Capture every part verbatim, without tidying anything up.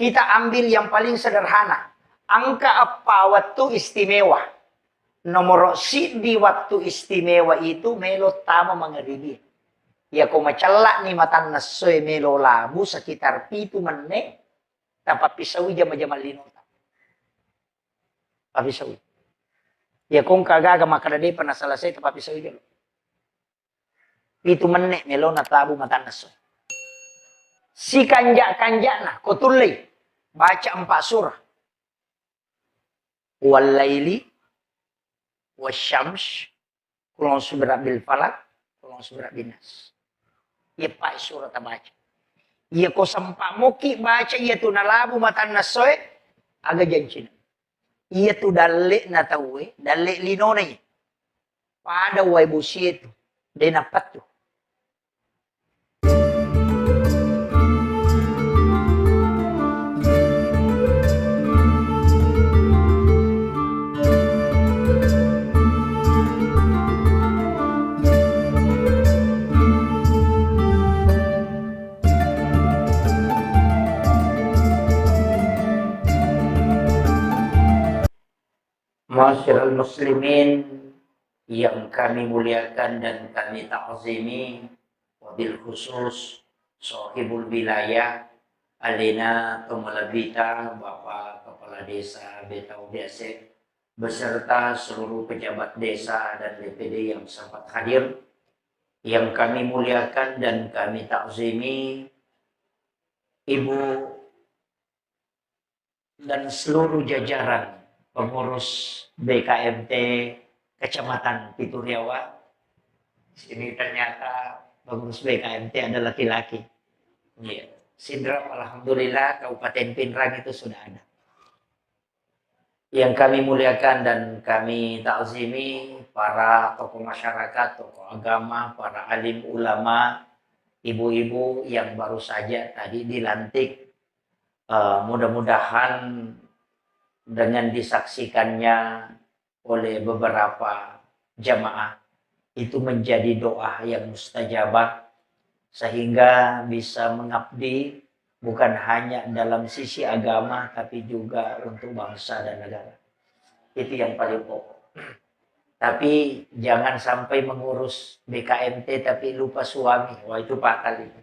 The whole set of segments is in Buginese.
Kita ambil yang paling sederhana. Engka eppa wettu istimewa. Nomoro siddi wettu istimewa itu melo tama mangaribi. Yako macella'ni matanna essoe melo labu sekitar pitu menne, tapappisaui jama-jama linota. Pappisaui. Yako engka gaga makkeda depa naselesai, tapappisaui jolo. Pitu menne melona tabu matanna esso. Sikanja-kanjana ko tullei baca empat surah. Wallaili, wasyams, qul a'udzu birabbil falaq, qul a'udzu birabbin nas. Iyeppa surah tabaca. Iya ko sempa moki baca iya tu nalabu matanna essoe, aga jancina. Iya tu dalle'na tauwe, dalle' linona iya. Pada wae bosie tu, de' nappettu. Ma'asyiral muslimin yang kami muliakan dan kami ta'zimi, wabil khusus sahibul wilayah, alena to malebbita, Bapak Kepala Desa Betau Biase, beserta seluruh pejabat desa dan B P D yang sempat hadir, yang kami muliakan dan kami ta'zimi, Ibu dan seluruh jajaran pengurus B K M T Kecamatan Pituriawa. Sini ternyata pengurus B K M T ada laki-laki. Iya. Sidrap, alhamdulillah, Kabupaten Pinrang itu sudah ada. Yang kami muliakan dan kami takzimi para tokoh masyarakat, tokoh agama, para alim ulama, ibu-ibu yang baru saja tadi dilantik. Eh, mudah-mudahan dengan disaksikannya oleh beberapa jamaah itu menjadi doa yang mustajabah, sehingga bisa mengabdi bukan hanya dalam sisi agama, tapi juga untuk bangsa dan negara. Itu yang paling pokok. Tapi jangan sampai mengurus B K M T tapi lupa suami. Wah, itu fatal itu.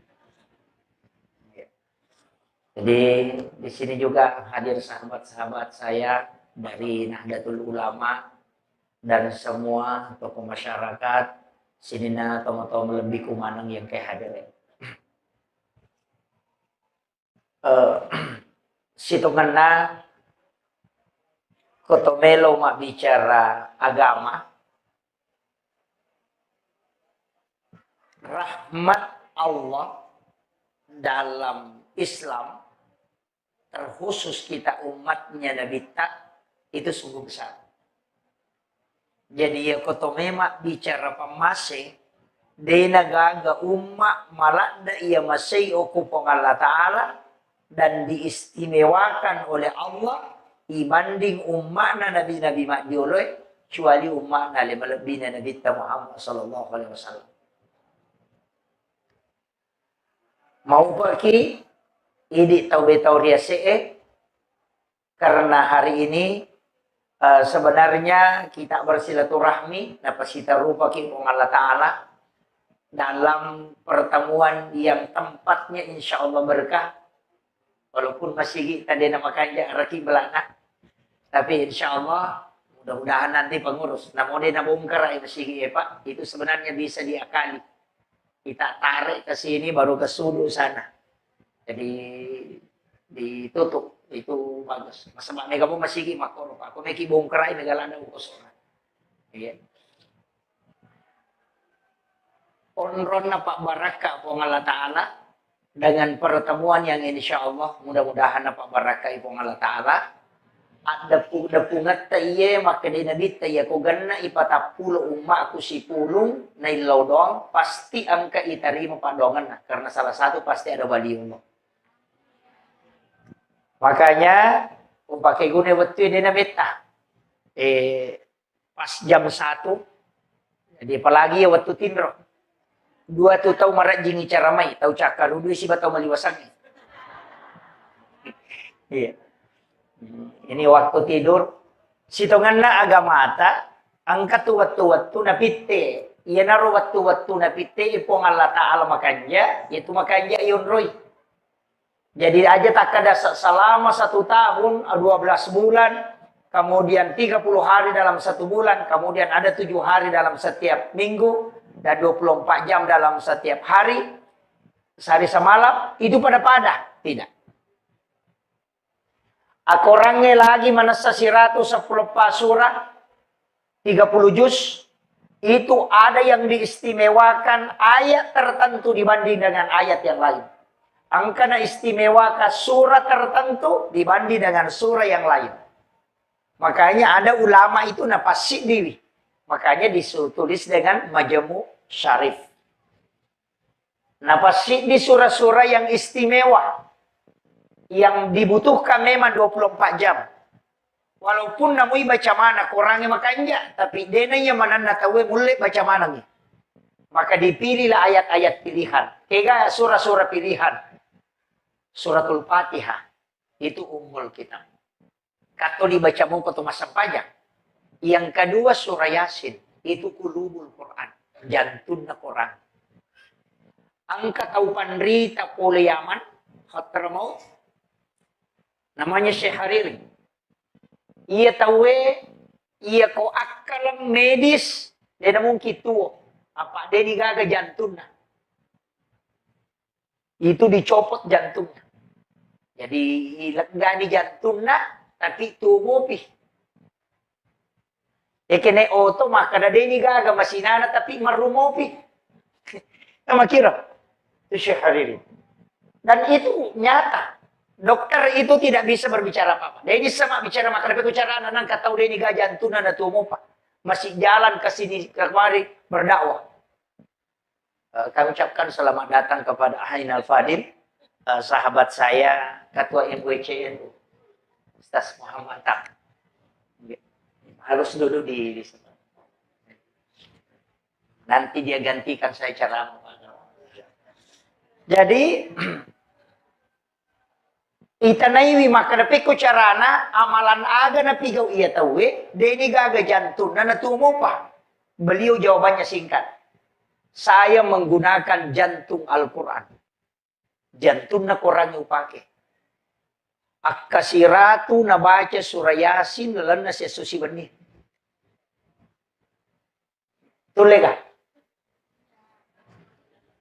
Jadi, di sini juga hadir sahabat-sahabat saya dari Nahdlatul Ulama dan semua tokoh masyarakat, sininna tomatoa malebbiku maneng yang ke hadir. Eh, sitongenna ko to melo mabbicara agama, rahmat Allah dalam Islam, terkhusus kita umatnya Nabitta, itu sungguh besar. Jadi, iya ko to memang bicara pammase, de' nagaga umma maladde' iya masei okko Puang Allah Ta'ala dan diistimewakan oleh Allah dibanding umma'na nabi-nabi majjoloe, kecuali umma'na le malebbina Nabitta Muhammad sallallahu alaihi wasallam. Maupaki idi tau betau riase'e, karena hari ini, eh, sebenarnya kita bersilaturahmi, napasitarupaki Puang Allah Ta'ala dalam pertemuan yang tempatnya insya Allah berkah. Walaupun masigi tadi nama kanja raki belana, tapi insya Allah mudah-mudahan nanti pengurus. Namo de' nabongkara masigi, eh, Pak, itu sebenarnya bisa diakali. Kita tarik ke sini, baru ke sudut sana. Jadi ditutup, itu bagus. Masa mega pun masigi makkoro, Pak. Aku meki bongkarai mega lada ukosona. Iya. Onronna pabbarakka Puang Allah Ta'ala dengan pertemuan yang insya Allah mudah-mudahan napabbarakkai Puang Allah Ta'ala. Addeppu-, deppungetta iye makkedai Nabitta, iya ko genna ipatappulo ummaku sipulung naillau doang, pasti engka itarima paddoangenna, karena salah satu pasti ada waliullah. Makanya, upake guna wettu de' nametta. Eh, pas jam satu. Jadi, apalagi ya wettu tinro. Dua tu tau marajjingi caramai, tau cakkarudui siba tau maliwasangi. Iya. Ini waktu tidur. Sitongenna agamata, engka tu wettu-wettu napitte. Iyanaro wettu-wettu napitte Puang Allah Ta'ala makanja, itu makanja ionroi. Jadi aja takkada se-, selama satu tahun, dua belas bulan, kemudian tiga puluh hari dalam satu bulan, kemudian ada tujuh hari dalam setiap minggu, dan dua puluh empat jam dalam setiap hari, sehari semalam, itu pada-pada. Tidak. Akorangnge lagi manessa siratu seppulo pa surah, tiga puluh juz, itu ada yang diistimewakan ayat tertentu dibanding dengan ayat yang lain. Engka naistimewakan surah tertentu dibanding dengan surah yang lain. Makanya ada ulama itu napassiddiwi. Makanya ditulis dengan Majmu' Syarif. Napassiddi surah-surah yang istimewa, yang dibutuhkan memang dua puluh empat jam. Walaupun namui baca mana Korangnge makanja, tapi dena iya manenna tauwe mulle baca manengngi. Maka dipilihlah ayat-ayat pilihan. Kega surah-surah pilihan. Suratul Fatihah itu ummul kitab. Katto dibaca moko to massempajang. Yang kedua surah Yasin, itu qulubul Quran, jantunna Quran. Engka tau panrita pole Yaman, Hadramaut, namanya Syekh Hariri. Iya tauwe, iya ko akkaleng medis, de namungkin tuo. Apa de nigaga jantunna. Itu dicopot jantungnya. Jadi, leggani jantunna, tapi tuo mopi. E, kene oto, makkada deni gaga masinana, tapi marru mopi. Namakira. Itu Syekh Hariri. Dan itu nyata. Dokter itu tidak bisa berbicara apa-apa. Deni sama bicara makkada peko carana nang katau deni gaga jantunna na tuo mopa. Masih jalan ke sini, ke kemari, berdakwah. Eh, kami ucapkan selamat datang kepada Ain Al-Fadil, eh, sahabat saya, Ketua M W C N U, Ustaz Muhammad Tam. Harus duduk di, di sini. Nanti dia gantikan saya ceramah. Jadi, itanaiwi makkada pekko carana, amalan aga napigau iya tauwe, deni gaga jantunna natuo mopa. Beliau jawabannya singkat. Saya menggunakan jantung Al-Quran. Jantunna Quran upake. Akkasiratu nabaca surah Yasin lalenna siesso sibenni. Tulleka?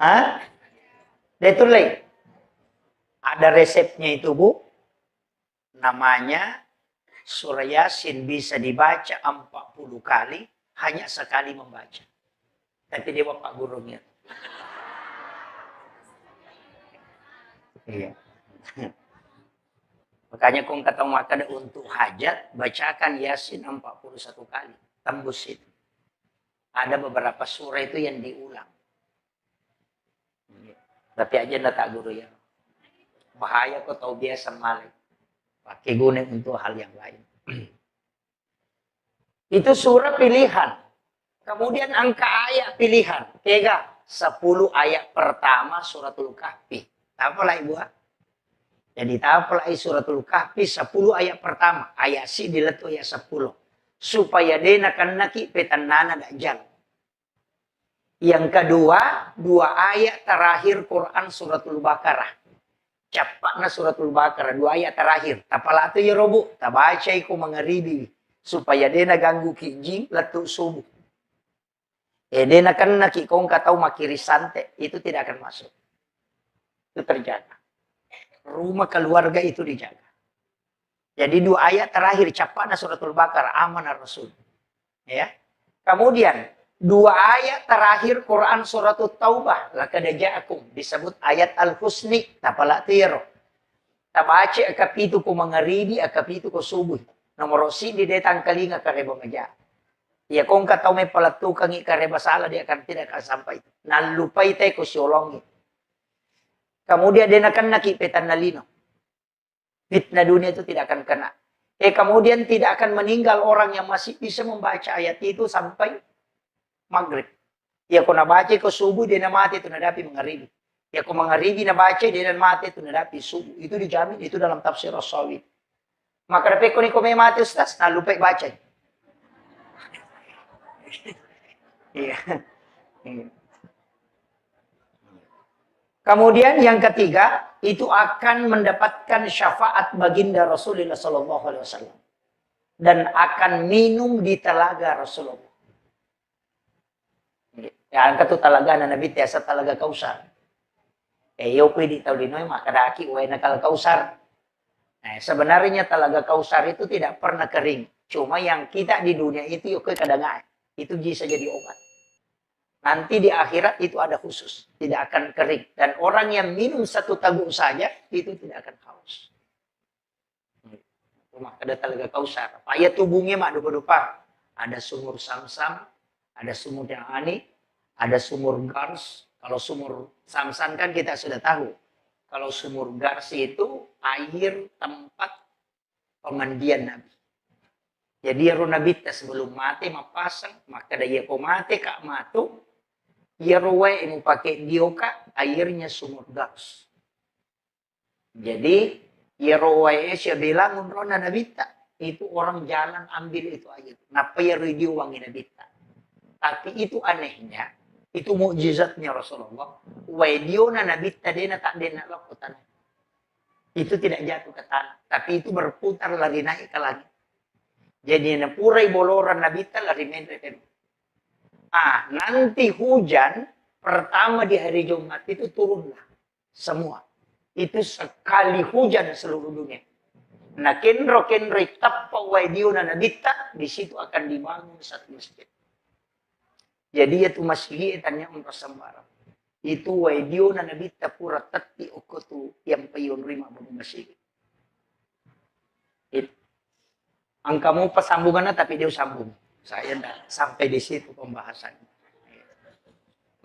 Hah? De tullei? Ada resepnya itu, Bu. Namanya surah Yasin bisa dibaca empat puluh kali, hanya sekali membaca. Tapi dia bapak gurunya. Iya. Makanya kong kata makkada untuk hajat, bacakan Yasin empat puluh satu kali. Tembus itu. Ada beberapa surah itu yang diulang. Tapi aja nda tak guru ya. Bahaya ko tau biasa malai. Pakai guna untuk hal yang lain. Itu surah pilihan. Kemudian engka ayat pilihan. Kega sepuluh ayat pertama Suratul Kahfi. Tapalai buah. Jadi tapalai Suratul Kahfi sepuluh ayat pertama. Ayat si diletu ayat sepuluh. Supaya de nakennaki petennana Dajjal. Yang kedua, dua ayat terakhir Quran Suratul Baqarah. Cappa'na Suratul Baqarah, dua ayat terakhir. Tapalatu ya robu, tabacai ko mangaribi supaya de naganggu ki jing lettu subuh. Eh, de nakennaki ko engka tau makkiri sante, itu tidak akan masuk. Itu terjaga. Rumah keluarga itu dijaga. Jadi dua ayat terakhir cappa'na Suratul Baqarah, Amanar Rasul. Ya. Kemudian dua ayat terakhir Quran Suratul Taubah, laqad ja'akum, disebut ayat Al-Husni, tapalatu yero. Tabaca akapitu ko mangaribi, akapitu ko subuh. Nomor siddi de tangkalinga kareba maja. Ya kongka tau mepalettukangi kareba sala dia akan tidak akan sampai. Nallupai te ko siolongi. Kemudian de nakennaki petanna lino. Fitnah dunia itu tidak akan kena. Eh, kemudian tidak akan meninggal orang yang masih bisa membaca ayat itu sampai maghrib. Ya, ko nabaca ko subuh, de namate tu nadapi mangaribi. Iya ko mangaribi nabacai, de' namate tu, nadapi subuh. Itu dijamin, itu dalam tafsir As-Sawi. Maka dapekko ni ko me mate, Ustaz, nalupai bacai. Iya. Iya. Kemudian yang ketiga, itu akan mendapatkan syafaat baginda Rasulullah sallallahu alaihi wasallam dan akan minum di telaga Rasulullah. Ya, engka tu talagana Nabitta, biasa Talaga Kausar. Eh, iyo, kui di tau linoe makkadaki waena Kal Kausar. Eh, sebenarnya Talaga Kausar itu tidak pernah kering. Cuma yang kita di dunia itu, iyo, kui kadangae. Itu bisa jadi obat. Nanti di akhirat itu ada khusus, tidak akan kering. Dan orang yang minum satu teguk saja, itu tidak akan haus. Makkeda Talaga Kausar. Apa iya tubungnge maddupa-dupa. Ada sumur Samsam, ada sumur Ani, ada sumur Gars. Kalau sumur Samsam kan kita sudah tahu. Kalau sumur Gars itu air tempat pemandian Nabi. Jadi, iyaro Nabitta sebelum mate mappaseng, makkeda, "Iya ko mate ka matu, iyaro wae mupake dioka, airnya sumur Gars." Jadi, iyaro wae siabelang onronna Nabitta, itu orang jalan ambil itu air. Nappa iyaro idiowangi Nabitta. Tapi itu anehnya, itu mukjizatnya Rasulullah. Wae diona Nabitta dena tak dena lokko tanah. Itu tidak jatuh ke tanah, tapi itu berputar lari naik ke langit. Jadi, napurai bolorang Nabitta lari menre. Ah, nanti hujan pertama di hari Jumat itu turunlah semua. Itu sekali hujan seluruh dunia. Nah, kenro-kenro tappa wae diona Nabitta, di situ akan dibangun satu masjid. Jadi, iya tu masigi e tanya untuk sembarang. Itu wae diona Nabitta pura tetti okko tu yang payun rima bangun masigi. It-, engka mupa sambunganna, tapi dia sambung. Saya ndak sampai di situ pembahasannya.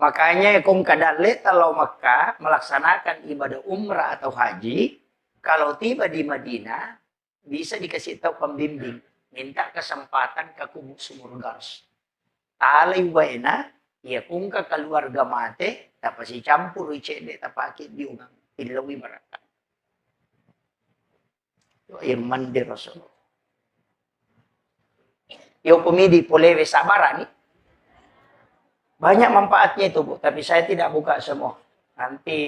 Makanya, kong kadalle talo Mekah melaksanakan ibadah umrah atau haji, kalau tiba di Madinah, bisa dikasih tahu pembimbing, minta kesempatan ke kubu sumur Gars. Talai waena, iya kungka keluarga mate, tapasicampurui cedde, tapake diungang, illaui barakka. Itu air mandi Rasulullah. Yo pemidi polewe sabarani. Banyak manfaatnya itu, Bu, tapi saya tidak buka semua. Nanti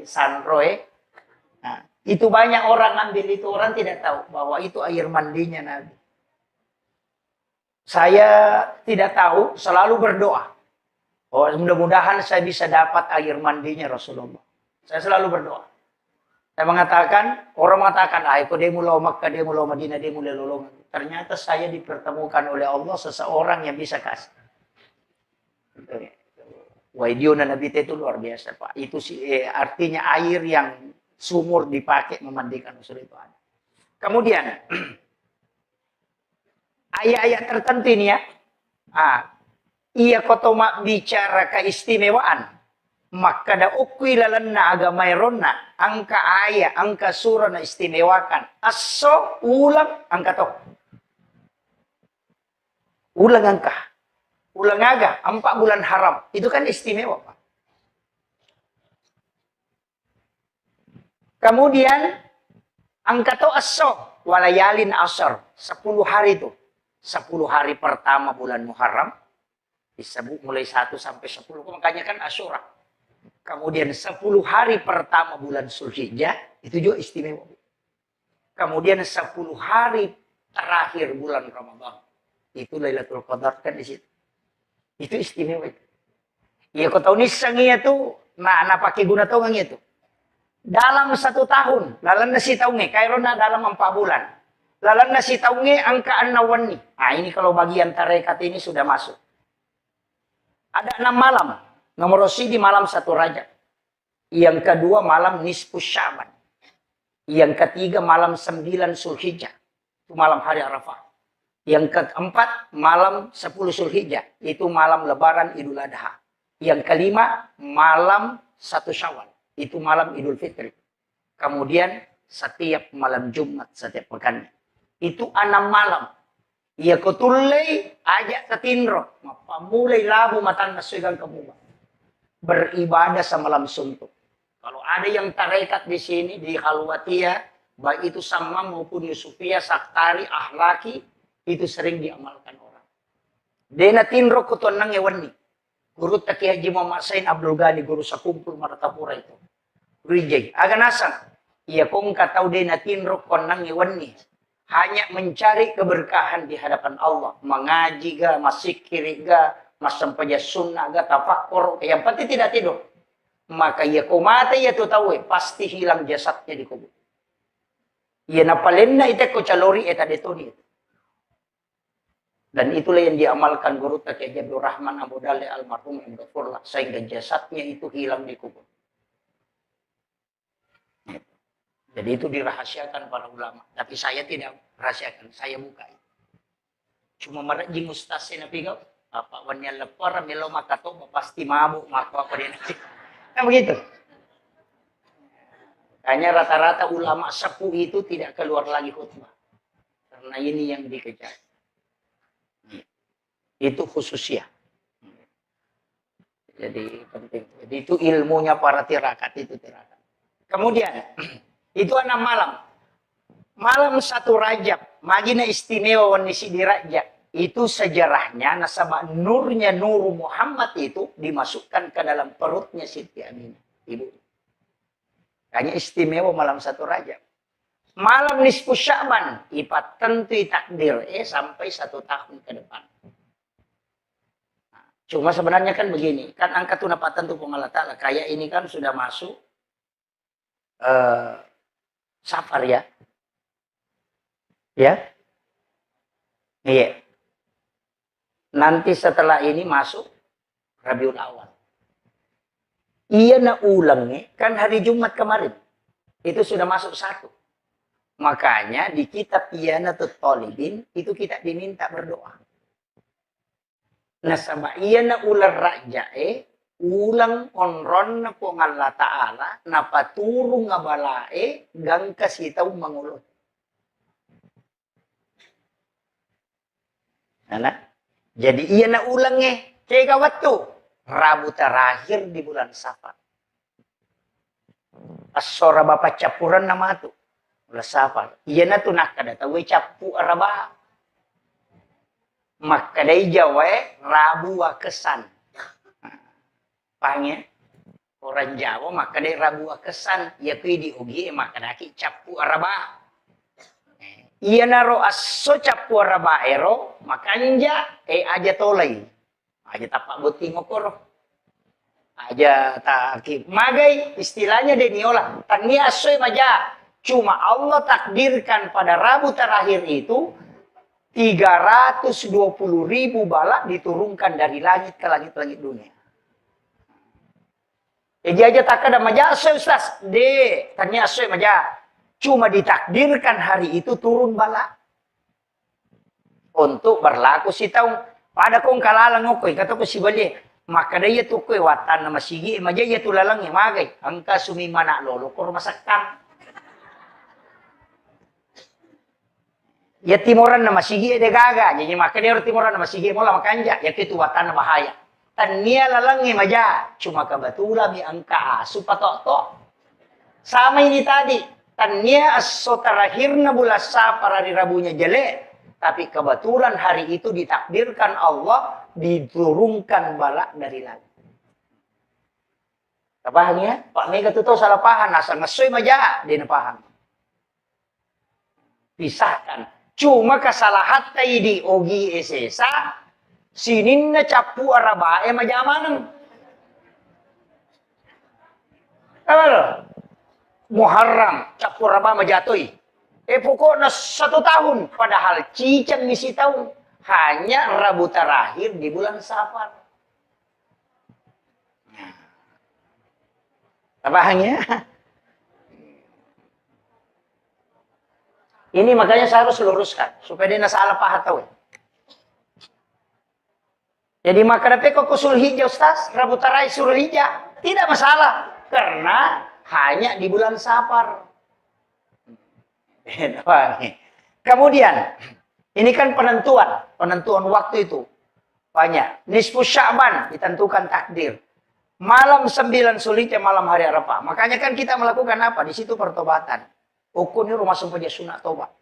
sanroe. Nah, itu banyak orang ambil itu, orang tidak tahu bahwa itu air mandinya Nabi. Saya tidak tahu, selalu berdoa. Oh, mudah-mudahan saya bisa dapat air mandinya Rasulullah. Saya selalu berdoa. Saya mengatakan, orang mengatakan, "Ah, iko demu lao Makkah, demu lao Madinah, demu lao lolongan." Ternyata saya dipertemukan oleh Allah seseorang yang bisa kasih. Waidiona Nabi itu luar biasa, Pak. Itu sih, eh, artinya air yang sumur dipakai memandikan Rasul itu ada. Kemudian, ayat-ayat tertentu ini ya. Ah, iya koto mabbicara keistimewaan. Makkada ukkui lalenna agama eronna, engka ayat, engka surah na istimewakan. Esso, uleng, engka to. Uleng engka. Uleng aga? Empat bulan haram. Itu kan istimewa, Pak. Kemudian, engka to esso, walayalin asar, sepuluh hari itu. Sepuluh hari pertama bulan Muharram, disebut mulai satu sampai sepuluh, makanya kan Asyura. Kemudian sepuluh hari pertama bulan Zulhijjah, itu juga istimewa. Kemudian sepuluh hari terakhir bulan Ramadan, itu Lailatul Qadar kan di situ. Itu istimewa itu. Iya, ko tau nisseng iya tu, na, napake guna tongeng iya tu. Dalam satu tahun, lalenna sitaungnge, kaironna dalam empat bulan. Lalenna sitaungnge engka enneng wenni. Ah, ini kalau bagian tarekat ini sudah masuk. Ada enam malam. Nomor siji malam satu Rajab. Yang kedua malam nisfu Sya'ban. Yang ketiga malam sembilan Zulhijjah. Itu malam hari Arafah. Yang keempat, malam sepuluh Zulhijjah, itu malam Lebaran Idul Adha. Yang kelima, malam satu Syawal, itu malam Idul Fitri. Kemudian, setiap malam Jumat, setiap pekan. Itu enam malam. Iya ko tullei, aja tatinro. Mappammulai labu matanna suegang kemuba. Beribadah semalam suntuk. Kalau ada yang tarekat di sini, di Khalwatia, baik itu Sammam maupun Yusufia, Saktari, Ahlaki, itu sering diamalkan orang. De natinro ko tuannangnge wenni. Gurutta Kiai Haji Muhammad Sain Abdul Ghani, guru sakumpul Martapura itu. Rijai. Aga nasang? Iya kongka tau de natinro ko onnangnge wenni. Hanya mencari keberkahan di hadapan Allah. Mengaji ga, massikkiri ga, massempajang sunna ga, tafakkoro ga. Yang penting tidak tidur. Maka iya ko mate iya tu tauwe, pasti hilang jasadnya di kubur. Iya napalenna itekko calori eta detoni. Dan itulah yang diamalkan gurutta Kiai Abdul Rahman Abu Dalle almarhum yang gafurlah, sehingga jasadnya itu hilang di kubur. Jadi itu dirahasiakan para ulama. Tapi saya tidak rahasiakan, saya buka itu. Cuma marejjing ustaz saya napi kau, apa wani lepper melo maka toba pasti mabuk maka apa dia nanti. Kan begitu. Hanya rata-rata ulama sepuh itu tidak keluar lagi khutbah. Karena ini yang dikejar. Itu khususnya. Jadi penting. Jadi itu ilmunya para tirakat itu tirakat. Kemudian itu enam malam. Malam satu Rajab, magina istimewa wenni siddi Rajab. Itu sejarahnya nasaba nurnya Nuru Muhammad itu dimasukkan ke dalam perutnya Siti Aminah, ibu. Hanya istimewa malam satu Rajab. Malam nisfu Sya'ban, ipattentui takdir, eh, sampai satu tahun ke depan. Cuma sebenarnya kan begini, kan angka tu napattentu Puang Allah Ta'ala, kayak ini kan sudah masuk, eh, Safar ya. Ya. Iya. Nanti setelah ini masuk Rabiul Awal. Iya na ulangnya kan hari Jumat kemarin. Itu sudah masuk satu. Makanya di kitab Ianatut Talibin itu kita diminta berdoa. Nasaba iyana uleng Raja'e, uleng onronna Puang Allah Ta'ala, napaturung abalae gangka sitaung mangolo. Ana? Jadi iyana ulengnge, kega wettu? Rabu terakhir di bulan Safar. Esso Araba paccappurenna matu. Bulan Safar. Iyanatu nakkeda tauwe cappu Araba. Makkedai Jawae Rabu Wakessan. Pahang ya? Orang Jawa makkedai Rabu Wakessan. Iya kui di Ogie makkedaki cappu Araba. Iyanaro esso cappu Araba ero makanja, eh, aja tolai. Aja tappa botting okoro. Aja ta ki-, magai istilahnya de niola. Tania essoe maja. Cuma Allah takdirkan pada Rabu terakhir itu tiga ratus dua puluh ribu bala diturunkan dari langit ke langit-langit dunia. Jadi aja takkeda maja essoe Ustaz. De, tania essoe maja. Cuma ditakdirkan hari itu turun bala. Untuk berlaku sitaung. Pada kong kalaleng okko, ikatoko sibalie. Makkeda iya tu koe wattanna masigi, maja iya tu laleng, magai. Engka sumi mana lolo koro masekkang. Iya timoranna masigi de gaga. Jadi makkeda ero timoranna masigi mola makanja. Iya tu wattanna bahaya. Tania lalengnge maja, cuma kebetulan mi engka asu patok-tok. Sama ini tadi, tania esso terakhirna bulan Safar hari Rabunya jelek, tapi kebetulan hari itu ditakdirkan Allah diturunkan bala dari langit. Tapahang ya? Pak Mega tu tau salah paham, nasa ngessoi maja, de napahang. Pisahkan. Cuma kesalahatta idi Ogie sesa, sininna cappu Arabae maja maneng. Al, Muharram, cappu Araba majatoi. Eh, pokokna satu tahun, padahal ciceng mi sitaung. Hanya Rabu terakhir di bulan Safar. Tapahang ya? Ini makanya saya harus luruskan supaya dia salah paham tahu. Jadi maka dapat kok Zulhijjah Ustaz, Rabu Tarai Zulhijjah, tidak masalah karena hanya di bulan Safar. Kemudian ini kan penentuan, penentuan waktu itu. Banyak. Nisfu Sya'ban ditentukan takdir. Malam sembilan Zulhijjah, malam hari Arafah. Makanya kan kita melakukan apa? Di situ pertobatan. Okko ni rumah sempajang sunat toba.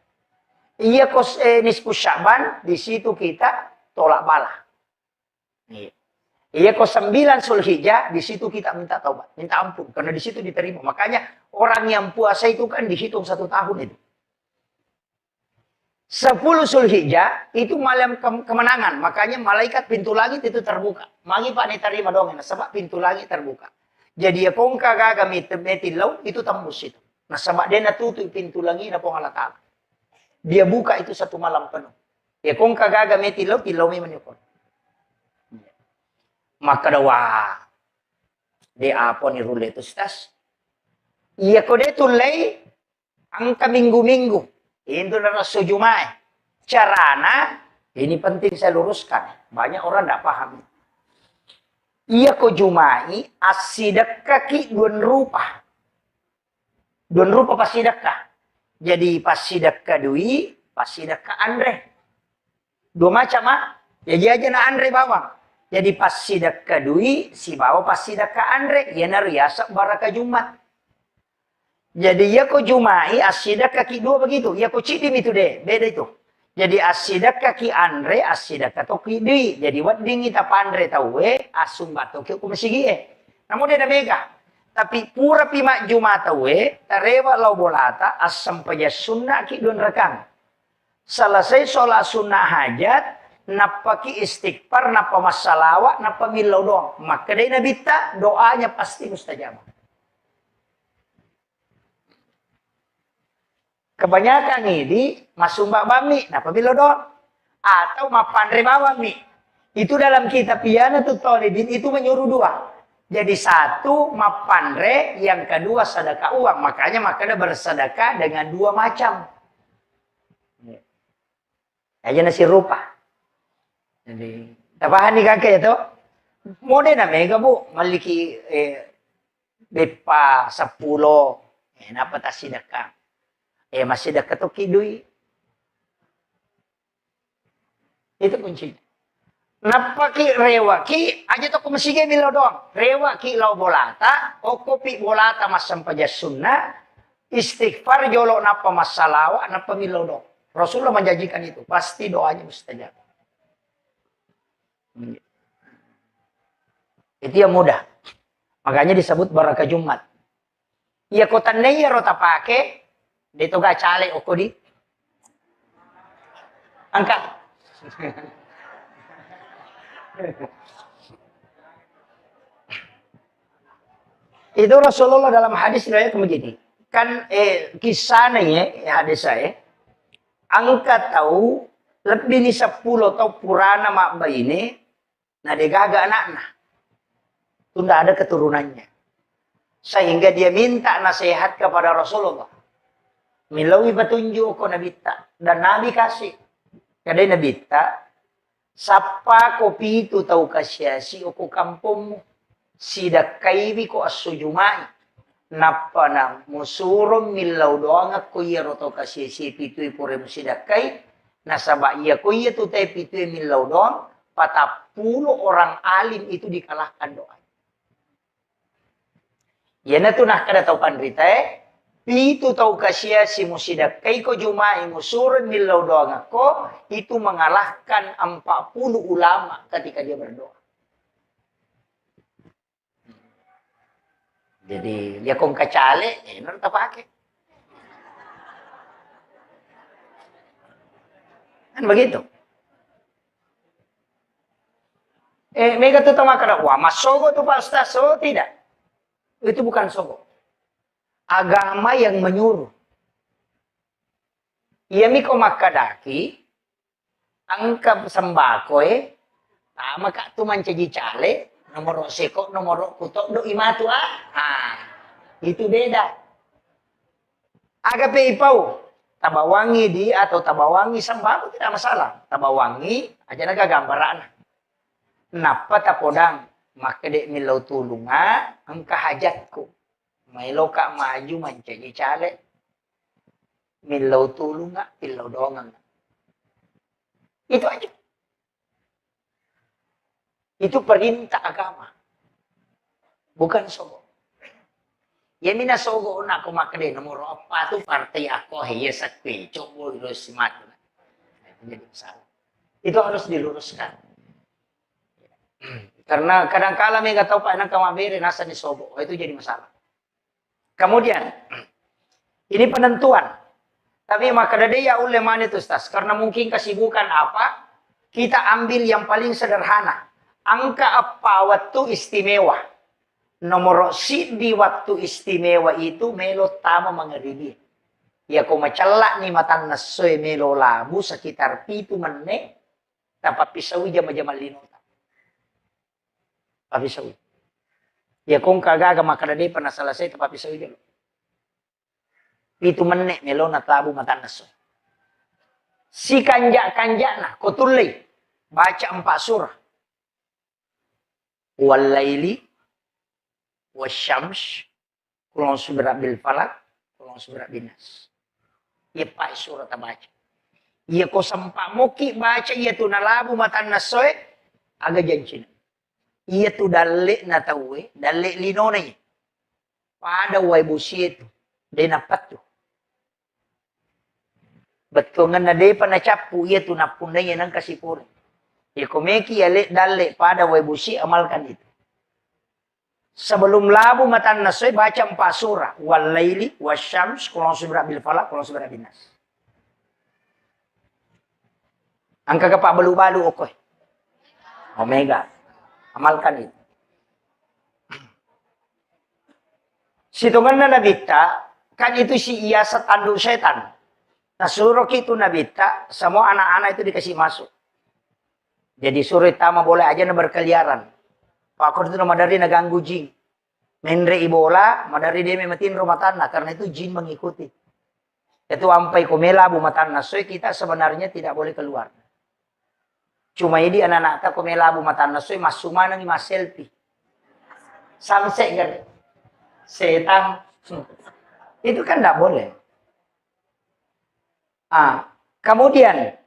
Iya ko, eh, nisfu Sya'ban, di situ kita tolak bala. Iya. Iya ko sembilan Zulhijjah, di situ kita minta taubat, minta ampun, karena di situ diterima. Makanya orang yang puasa itu kan dihitung satu tahun itu. Sepuluh Zulhijjah itu malam ke-, kemenangan, makanya malaikat pintu langit itu terbuka. Magi Pak ni tarima dong, nasaba pintu langit terbuka. Jadi ya kongka gaga mit-, metillau itu tembus itu. Nasaba dia natutup pintu langit na Puang Allah Ta'ala. Dia buka itu satu malam penuh. Ya kongka gaga metillau, tillau memang yukon. Makkeda, "Wah, de apa ni rulle tu, Ustaz?" Iya ko de tullei, engka minggu-minggu. Itu narasu Jumae. Carana, ini penting saya luruskan. Banyak orang ndak paham. Iya ko Jumai, assidekkaki dua rupa. Dua rupa passidekka. Jadi passidekka dui, passidekka anre. Dua macam, ah. Jaji aja na anre bawang. Jadi passidekka dui sibawa passidekka anre, iyanaro yaseng baraka Jumat. Jadi iyako Jumai assidekkaki dua begitu, iyako ciddi mitu de, beda itu. Jadi assidekkaki anre, assidekka tokki dui. Jadi weddingngi tapanre tauwe, assumba tokki ko masigie. Namo de namega. Tapi purapi majjuma tauwe, tarewe lao bolata, assempajang sunnaki dua rakang. Selesai sholat sunnah hajat, nappaki istighfar, nappa massalawa, nappa millau doang. Makkedai Nabitta, doanya pasti mustajabah. Kebanyakan idi massumba bammi, nappa millau doang. Atau mappanre bawammi. Itu dalam kitab Iyanatut Talibin itu menyuruh dua. Jadi satu mappanre, yang kedua sedekah uang. Makanya makkeda bersedekah dengan dua macam. Aja nasirupa. Jadi, tapahani kake to? Mode na mega, Bu, malliki, eh, beppa seppulo, eh, napa tassidekka. Eh, massidekka tokki dui. Itu kuncinya. Nappaki rewaki, aja tokko masige millau doang. Rewaki lao bolata, okkopi bolata massempajang sunna, istighfar jolo nappa massalawa, nappa millau doang. Rasulullah menjanjikan itu, pasti doanya mustajab. Itu yang mudah. Makanya disebut baraka Jumat. Iya, ko tennai iyaro tapake, de toga cale okko di. Angkat. Itu Rasulullah dalam hadis riwayat begini. Kan, eh, kisahnya ya, ya hadis saya. Angka tau lebbi ni seppulo tau purana mabbaine, na degaga anakna. Tunda ada keturunannya. Sehingga dia minta nasihat kepada Rasulullah. Millaui petunjuk ko Nabitta. Dan Nabi kasih. Kadai Nabitta, sappa ko pitu tau kasiasi ko kampongmu. Sidakkaiwi ko esso Jumai. Nappa na musuro millau doangekko iyaro tau kasiasi pitui pura musidakkai. Nasaba iya ko iya tu tai pitui millau doang, patappulo orang alim itu dikalahkan doa. Iyanatu nakkeda tau panritae, pitu tau kasiasi musidakkaiko Jumai musureng millau doangekko, itu mengalahkan empat puluh ulama ketika dia berdoa. Jadi, dia kong kacale, eh, naro tapake. Kan begitu. Eh, mega tu tau makkeda, "Wah, massogo tu Pak Ustaz." Oh, tidak. Itu bukan sogo. Agama yang menyuruh. Iyami ko makkedaki, engka sembako e, tamaka tu mancaji cale, nomoro seko, nomoro kutoddo imatu, ah. Ah, itu beda. Aga pe ipau, tabawangi di atau tabawangi sembako tidak masalah. Tabawangi aja naga gambarana. Nappa tapodang, makkede millau tulunga, engka hajatku. Maeloka maju mancaji cale. Millau tulunga, millau doangeng. Itu aja. Itu perintah agama. Bukan sogo. Iyami nasogo na ko makkeda nomor eppa tu partai ako he, iya sakke, cobo lo simatu. Nah, itu jadi masalah. Itu harus diluruskan. Karena kadangkala mega tau pa nangka mabere nasani sobo. Oh, itu jadi masalah. Kemudian, ini penentuan. Tapi makkeda de ya ulle mane tu, Ustaz, karena mungkin kesibukan apa, kita ambil yang paling sederhana. Angka eppa wettu istimewa. Nomoro siddi wettu istimewa itu melo tama mangaribi. Yako macella'ni matanna essoe melo labu sekitar pitu menne, tapappisaui jama-jama linota. Pappisaui. Yako engka gaga makkeda depa naselesai, tapappisaui jolo. Pitu menne melo natabu matanna esso. Sikanja-kanjana ko tullei baca empat surah. Wallaili, wasyams, qul a'udzu birabbil falaq, qul a'udzu birabbin nas. Iya pa surah tabaca. Iya ko sempa moki baca iya tu nalabu matanna essoe, aga jancina. Iya tu dalle'na tauwe, dalle' linona iya. Pada wae bosie tu, de nappettu. Bettuangenna depa nacappu iya tu nappunnai nengka sipura. Iya ko meki iya le dalle' pada wae bosi, amalkan itu. Sebelum labu matanna essoe baca empat surah, Wallaili, Wasyams, Qul a'udzu birabbil falaq, Qul a'udzu birabbin nas. Engka ga pabbalu-balu okkoe? Omega. Amalkan itu. Sitongenna Nabitta, kan itu si iya setandu setan. Nasuroki tu Nabitta, semua anak-anak itu dikasih masuk. Jadi suruh tama bola aja na berkeliaran. Pakor itu madari na ganggu jin. Menre i bola, madari de matinro matanna, karena itu jin mengikuti. Itu ampai ko melabu matanna essoe, kita sebenarnya tidak boleh keluar. Cuma idi anak-anak ta ko melabu matanna essoe, massu manengi masselfie. Samse gare. Setan. Itu kan tidak boleh. Ah, kemudian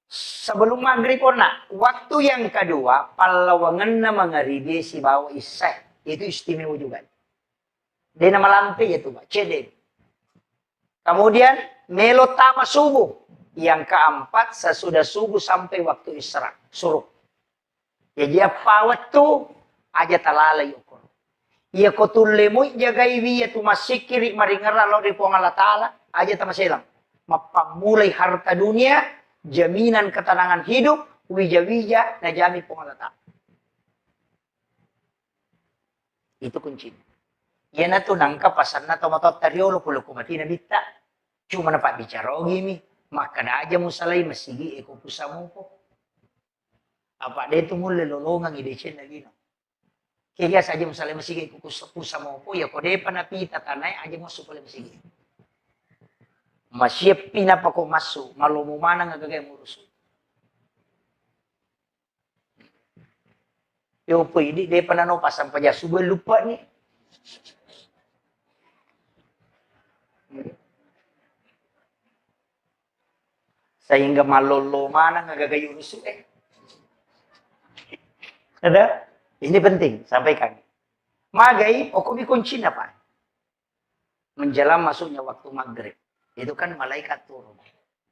sebelum maghrib onna, waktu yang kedua, pallawangenna mangaribi sibawa isya. Itu istimewa juga. Dena malampe ya tu, Pak. Cede. Kemudian melo tama subuh. Yang keempat, sesudah subuh sampai waktu isra, suruk. Jaji eppa wettu aja talalai okko. Iya ko tulle mui jagaiwi iya tu massikkiri maringerra lao ri Puang Allah Ta'ala, aja tamaselang. Mappammulai harta dunia, jaminan ketenangan hidup, wija-wija najami Puang Allah Ta'ala. Itu kuncinya. Iyanatu nangka pasanna tomatoatta riolo, pole ko mati Nabitta. Cuma napabbicara ogimi, makkeda aja musalai masigi e ko pusamopo. Apa de tu mulle lolongang i decenna lino. Ke biasa aja musalai masigi e ko kus-, pusamopo, ya ko depa napita tanae aja massu pole masigi. Masieppi napa ko massu, malomo maneng agaga murusu. Yopo idi depa nano pasang paja subuh lupa ni. Sehingga malollo maneng agaga yurusu e. Ada? Ini penting, sampaikan. Magai, okomi kuncina, Pak. Menjelang masuknya waktu maghrib. Itu kan malaikat turun.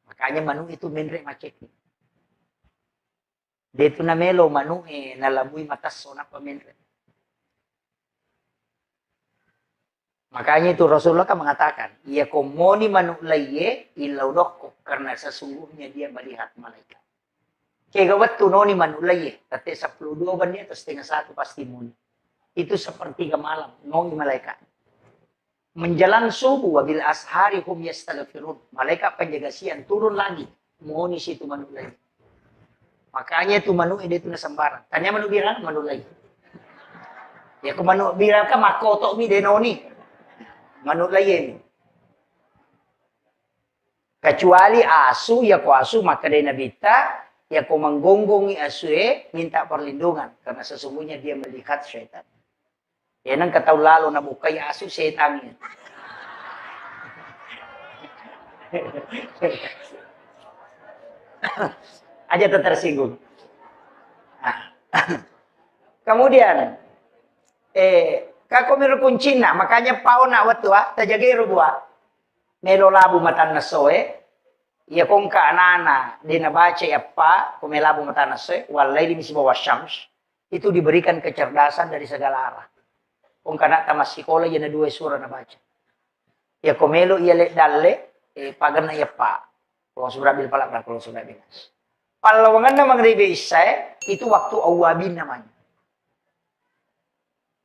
Makanya manu itu menre macet. De tu namelo manu'e nalabui matesso nappa menre. Makanya itu Rasulullah kan mengatakan, "Iya ko moni manu laiye, illau dokko, karena sesungguhnya dia melihat malaikat." Kega wettu noni manu laiye, tette seppulo dua ban di atas setengah satu pasti moni. Itu sepertiga malam, noni malaikat. Menjelang subuh, wabil ashari hum yastaghfirun. Malaikat penjaga siang turun lagi. Moni situ manu laiye. Makanya tu manu ede tu nasembarang. Tania manu birang, manu laiye. Ya, ko manu birang kan makkoto mi denoni. Manu laiye mi. Kecuali asu, ya ko asu makkedai Nabitta, ya ko menggonggongi asue minta perlindungan, karena sesungguhnya dia melihat setan. Ya, nengka tau lalo nabukai asu setan. Aja tersinggung. Nah. Kemudian, eh, Ka ko melo kuncinna, makanya pao na wettu, ah, tajagero bua. Melo labu matanna soe, iya kongka anana de nabaca yappa, ko melo labu matanna soe, wallaili mi sibawa syams, itu diberikan kecerdasan dari segala arah. Kongka na tamassikola iya na dua sura nabaca. Iya ko melo iya le dalle, eh, pagenna yappa. Kalau surat bil falaq dan kalau surat bil nas. Pallawanganna mangribi isyae, itu waktu awwabin namanya.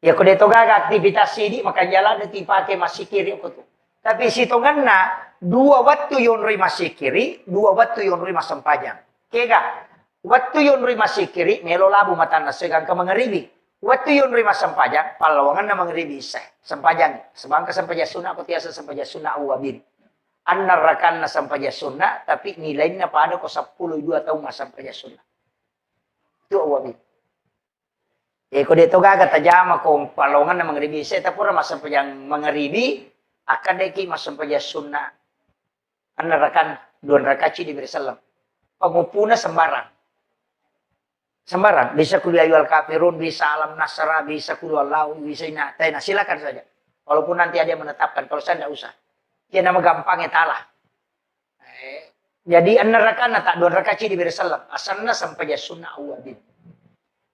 Ya, ko de to gaga aktivitas sidi, makanja ladde tu ipake massikiri ko tu. Tapi sitongenna, dua wettu yonroi massikiri, dua wettu yonroi massempajang. Kega, wettu yonroi massikiri, melo labu matanna soe gangka mangaribi. Wettu yonroi massempajang, pallawangenna mangaribi isyae. Sempajang, sebangka sempajang sunna, ko tiasa sempajang sunna awwabin. Anna rakanna sempajang sunna, tapi nilainna pada ko seppulo dua taung massempajang sunna. Itu awwabin. Eh, ko de to gaga tajama ko palonganna mangaribi, se tapura massempajang mangaribi, akkaddeki massempajang sunna. Anna rakan, dua rakaat cidi bere selleng. Panguppuna sembarang. Sembarang. Bisa kul ya ayyuhal kafirun, bisa alam nasra, bisa kul huwallahu, bisa inna ataina. Silakan saja. Walaupun nanti ada yang menetapkan. Kalau saya ndak usah. Iya nama gampangnya talah. Eh, jadi enam rakaat na tak dua rakaat cidi bere selleng. Asanna sempajang sunna awwabin.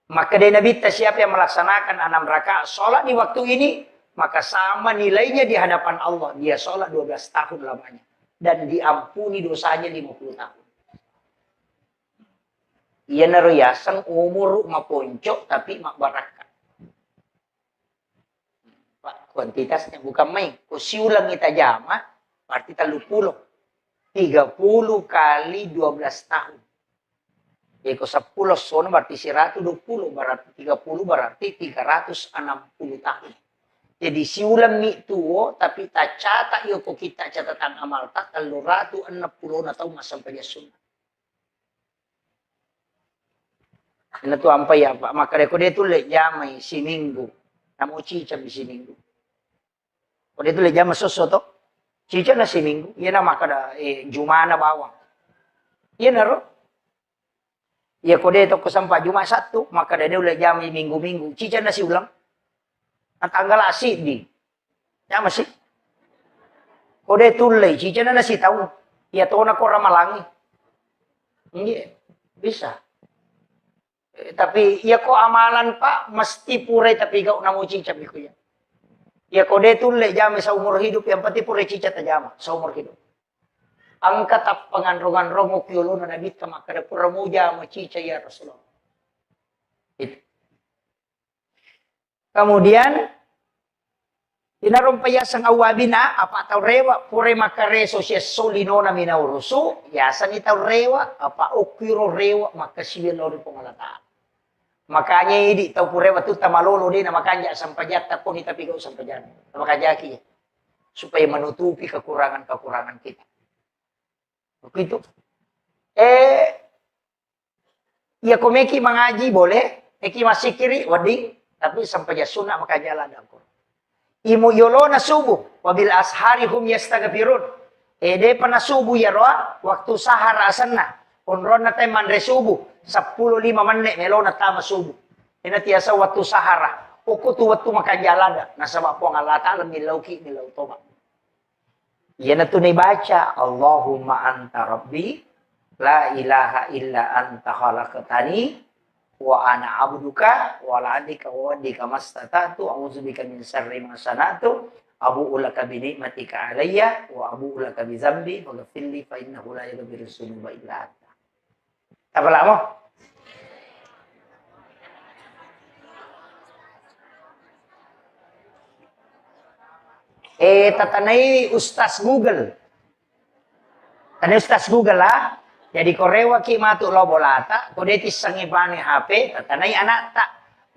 Maka dari Nabitta, siapa yang melaksanakan enam rakaat sholat di waktu ini, maka sama nilainya di hadapan Allah. Dia sholat dua belas tahun lamanya. Dan diampuni dosanya lima puluh tahun. Iyanaro yaseng umur maponco tapi mabbarakka. Pak, kuantitasnya bukan main. Ko siulang ita jama, berarti tellu puluh. Tiga puluh kali dua belas tahun. Iko seppulo sono berarti seratus dua puluh, berarti tiga puluh, berarti tiga ratus enam puluh tahun. Jadi siulang mi tuo, tapi tacata iyo ko kita catatan amal ta tellu ratu enam puluh na taung massempajang sunna. Ina tu ampai apa? Makkeda ko de tulle jamai siminggu. Namo cicami siminggu. Ko de tulle jama sosso to? Cicana siminggu. Iyana makkeda, eh, jumana bawang. Iyanaro. Iya ko de to ko sempa Juma Sattu, makkeda de ulle jamai minggu-minggu. Cicana siulang. Natanggala siddi. Ya masih. Ko de tullei, cicana na sitaung. Iya tona ko ramalangi. Iya, bisa. Eh, tapi iya ko amalan, Pak, mesti purai tapi gau namo cica biko ya. Iya ko de tulle jama seumur hidup, yang penting purai cica tajama seumur hidup. Engka tappanganrong-anrong ki olona Nabitta makkeda pura mujama cica ya Rasulullah. Itu. Kemudian, inaro mpayaseng awwabina, apa tau rewa, pura makkareso siesso linona minaurusu, yasani tau rewa, apa okkiro rewa, makkasiwi lao ri Puang Allah Ta'ala. Makanya idi tau pura wettu tamalolo de na makanja sempajatta koni tapi gau sempajatta. Makajaki supaya menutupi kekurangan-kekurangan kita. Begitu. Eh, iya ko meki mangaji boleh, meki massikiri wedding, tapi sempajang sunna makajala dako. Imu yolona subuh, wabil ashari hum yastaghfirun. Eh, depa na subuh yaroa, waktu sahara asenna. Onronna tai manre subuh, seppulo lima menne melona tama subuh. Ina tiasa waktu sahara. Okko tu waktu makajala da, nasaba Puang Allah Ta'ala millauki, millau toba. Iyanatu naibaca, "Allahumma anta rabbi, la ilaha illa anta khalaqtani, wa ana abduka, wa ala ahdika wa wa'dika mastata'tu, a'udzubika min syarri ma sana'tu, abu'u laka bi ni'matika alayya, wa abu'u laka bi dzambi, faghfirli fa innahu la yaghfiru dzunuba illa anta." Tapalamo? Eh, tatanai Ustaz Google. Tanai Ustaz Google, ah. Jadi, ko rewaki matu lao bolata, ko de tissengi bane H P, tatanai anakta.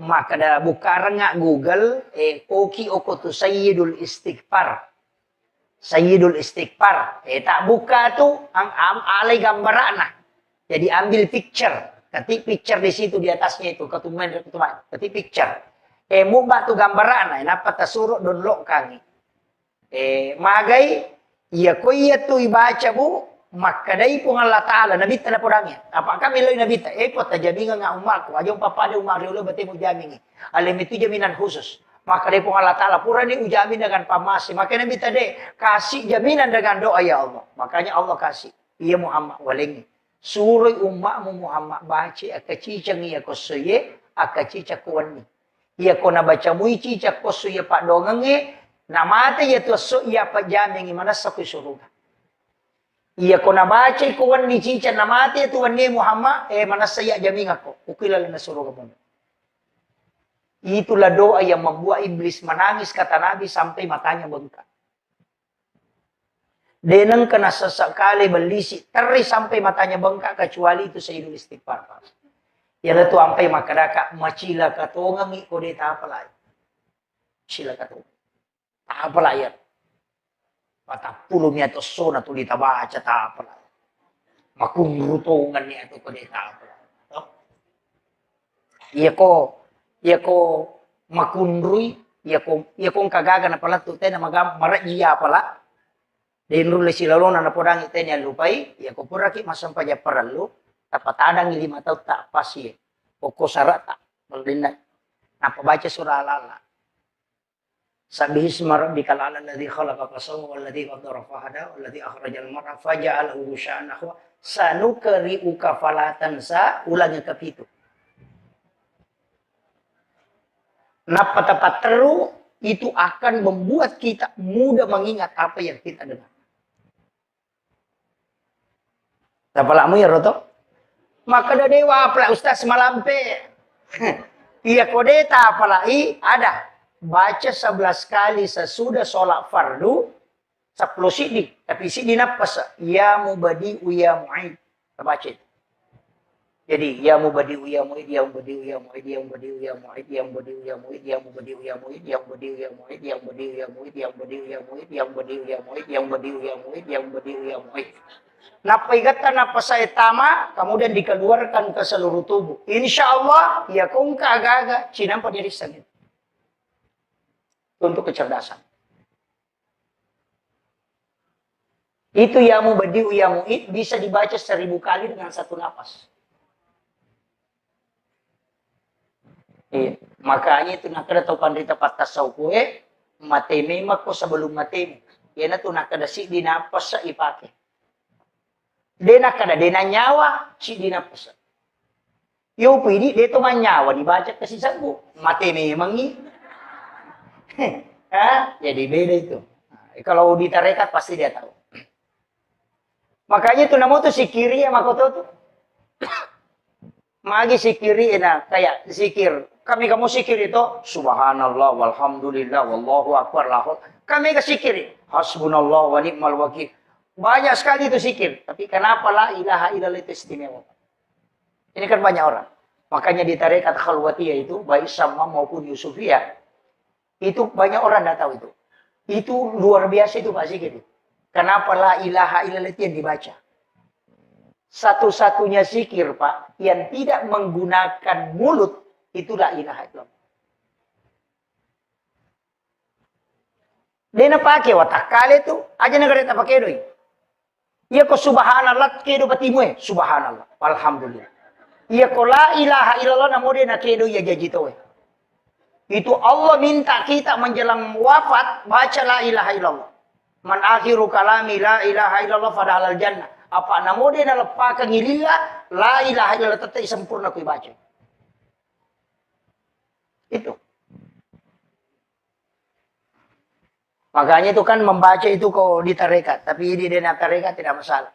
Makkeda bukkarengnga Google, eh, koki oko tu Sayyidul Istighfar. Sayyidul Istighfar. Eh, tak buka tu, ang-, am-, alai gambarana. Jadi ambil picture. Ketik picture di situ di atasnya itu. Ketumen, ketumen. Ketik picture. Eh, muba tu gambarana. Eh, napa tasuro download kangi. Eh, magai, iya ko iya tu ibaca bu, makkedai Puang Allah Ta'ala, Nabitta napodangi. Apa kami loi Nabitta? Eh, ko tajamingeng ummaku. Aja umpapada umma riolo batemu jamingi. Alemi tu jaminan khusus. Maka dari Puang Allah Ta'ala, purani ujamin dengan pammase. Maka Nabi tadi kasih jaminan dengan doa, ya Allah. Makanya Allah kasih. Iya Muhammad, walengi. Suroi umma'mu Muhammad baca, akka cicang iya kossoye, akka cicang kuwenni. Iya ko nabaca mui cicang kosso iya paddoangengnge, namate iya tu esso iya pajjamingi manessa kui suruga. Iya ko nabacai ko wenni cicang namate tu wenni Muhammad, eh, manessa iya jamingakko, ukui lalenna suruga mu. Itulah doa yang membuat iblis menangis, kata Nabi, sampai matanya bengkak. De nengka nasesekali bellisi terri sampai matanya bengkak kecuali itu Sayyidul Istighfar. Iyanatu ampai makkedaka, macilaka tongengi ko de tapalai. Cilaka tongeng. Tapalai ya. Patappulo mi ato essona tuli tabaca tapalai. Makunru tongenni ato ko de tapalai. Toh? Iyako, iyako makunrui, iyako, iyako engka gaga napalettu tena magam-, marejji apala, de nulle silalona napodangi tena allupai, iyako puraki massempajang parellu, tapatadangi lima tautta appasie, okko sarata, mellinna, nappa baca surah Al-Alaq. Sabbihisma rabbikal a'la alladzi khalaqa fasawwa walladzi qaddara fahada walladzi akhrajal mar'a faja'alahu ghusya'an nahwa sanuqri'uka fala tansa, ulangi kepitu. Nappa tapatteru, itu akan membuat kita mudah mengingat apa yang kita dengar. Tapalakmu iyaro to? Makkeda dewa apalak Ustaz malampe. Iya ko de tapalai ada. Baca sebelas kali sesudah sholat fardu, sepuluh siddi, tapi siddi nappasa. Ya Mubadi'u Ya Mu'id. Tabaca itu. Jadi, ya Mubadi'u Ya Mu'id, ya Mubadi'u Ya Mu'id, ya Mubadi'u Ya Mu'id, ya Mubadi'u Ya Mu'id, ya Mubadi'u Ya Mu'id, ya Mubadi'u Ya Mu'id, ya Mubadi'u Ya Mu'id, ya Mubadi'u Ya Mu'id, ya Mubadi'u Ya Mu'id, ya Mubadi'u Ya Mu'id, ya Mubadi'u Ya Mu'id. Nappa igatta nappasa e tama, kemudian dikeluarkan ke seluruh tubuh. Insya Allah, ya kongka aga-aga, cinampa diri sangit. Untuk kecerdasan. Itu ya Mubadi'u Ya Mu'id bisa dibaca seribu kali dengan satu napas. Iya. Makanya itu nakkeda tau panrita pattasau kue, mate memang ko sebelum matemu. Iyanatu nakkeda siddi napas ipake. De nakkeda de nanyawa, siddi napas. Yo pidi de to manyawa dibaca ke sisebbu, mate memangi. Ha? Jadi beda itu. Nah, kalau di tarekat pasti dia tahu. Makanya itu namo tu sikiri ya makoto tu. Magi sikiri ena kayak zikir. Kami kamu sikir itu subhanallah walhamdulillah wallahu akbar lahul. Kami ke sikiri. Hasbunallah wa ni'mal wakil. Banyak sekali itu sikir. Tapi kenapa la ilaha illallah itu istimewa? Ini kan banyak orang. Makanya di tarekat khalwatiyah itu, baik Syamam maupun Yusufiyah, itu banyak orang nggak tahu itu. Itu luar biasa itu Pak zikir itu. Kenapa la ilaha illallah itu yang dibaca? Satu-satunya zikir, Pak, yang tidak menggunakan mulut, itu la ilaha illallah. De napake watakkale tu, aja na gare tapakedoi. Iya ko subhanallah kedo batimu e, subhanallah, alhamdulillah. Iya ko la ilaha illallah namo de nakedo iya jaji tau e. Itu Allah minta kita menjelang wafat baca la ilaha illallah. Man akhiru kalami la ilaha illallah fadahalal jannah. Apa namo de naleppakeng lillah, la ilaha illallah tette sempurna kui baca. Itu. Makanya itu kan membaca itu kok di tarekat, tapi di dena tarekat tidak masalah.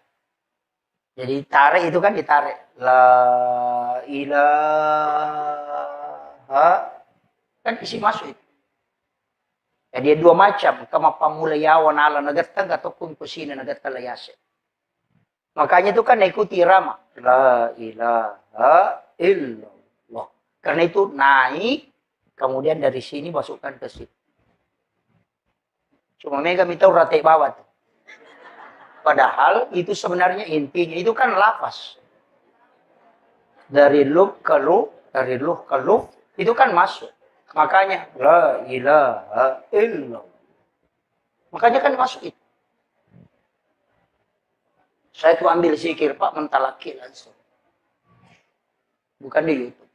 Jadi tarik itu kan ditarik. La ilaha, kan isi masuk itu. Jadi dua macam, kama pammula yawa nala nagettang, ka tokkung kusina nagettang la yase. Makanya itu kan naikuti irama. La ilaha illallah. Karena itu naik, kemudian dari sini masukkan ke situ. Cuma mega mitau rate bawah tuh. Padahal itu sebenarnya intinya itu kan lafaz. Dari lub ke lu, dari luh ke luf, itu kan masuk. Makanya la ilaha illallah. Makanya kan masuk itu. Saya tuh ambil zikir, Pak, mentalaki langsung. Bukan di YouTube.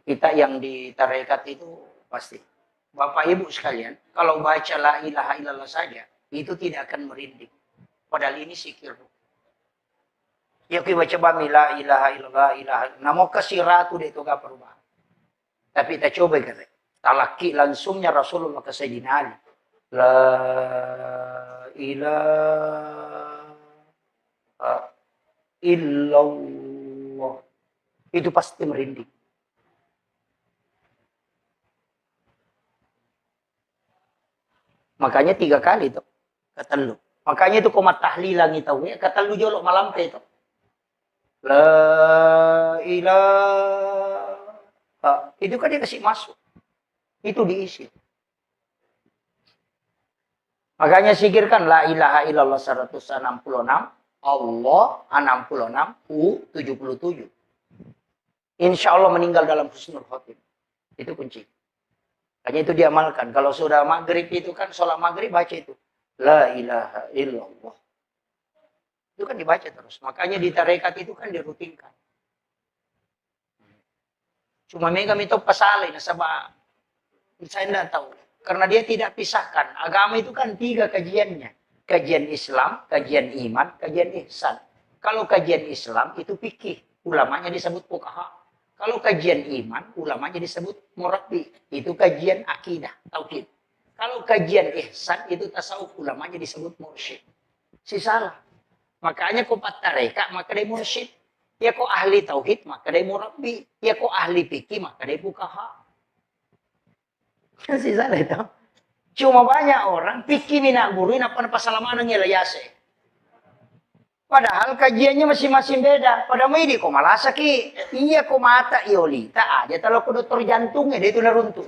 Kita yang di tarekat itu pasti. Bapak Ibu sekalian, kalau baca la ilaha illallah saja, itu tidak akan merinding. Padahal ini zikir. Ya, ki baca bami la ilaha illallah, ilaha. Namo kasiratu de' to ga perubahan. Tapi kita coba kare. Talakki langsungnya Rasulullah ke Sayyidina Ali. La ilaha illallah. Itu pasti merinding. Makanya tiga kali tuh, ketellu. Makanya itu ko mattahlilangi tauwe, ketellu jolo malampe itu. La ilaha. Itu kan dia kasih masuk. Itu diisi. Makanya sikirkan la ilaha illallah seratus enam puluh enam, Allah enam puluh enam, U tujuh puluh tujuh. Insya Allah meninggal dalam husnul khotimah. Itu kunci. Makanya itu diamalkan. Kalau sudah maghrib itu kan, sholat maghrib baca itu. La ilaha illallah. Itu kan dibaca terus. Makanya di tarekat itu kan dirutinkan. Cuma mega mito pasalai nasaba saya ndak tahu. Karena dia tidak pisahkan. Agama itu kan tiga kajiannya. Kajian Islam, kajian iman, kajian ihsan. Kalau kajian Islam itu fikih, ulamanya disebut fuqaha. Kalau kajian iman, ulamanya disebut murabbi. Itu kajian akidah, tauhid. Kalau kajian ihsan itu tasawuf, ulamanya disebut mursyid. Si salah. Makanya ko pattareka maka dia mursyid. Ya ko ahli tauhid maka dia murabbi. Ya ko ahli fikih maka dia fuqaha. Si salah itu. Cuma banyak orang fikih mina guru nappa napasalamaneng ya layase. Padahal kajiannya masing-masing beda. Pada mau idi ko malasaki, iya ko mata iolita aja talo ko dokter jantungnya dia itu naruntu.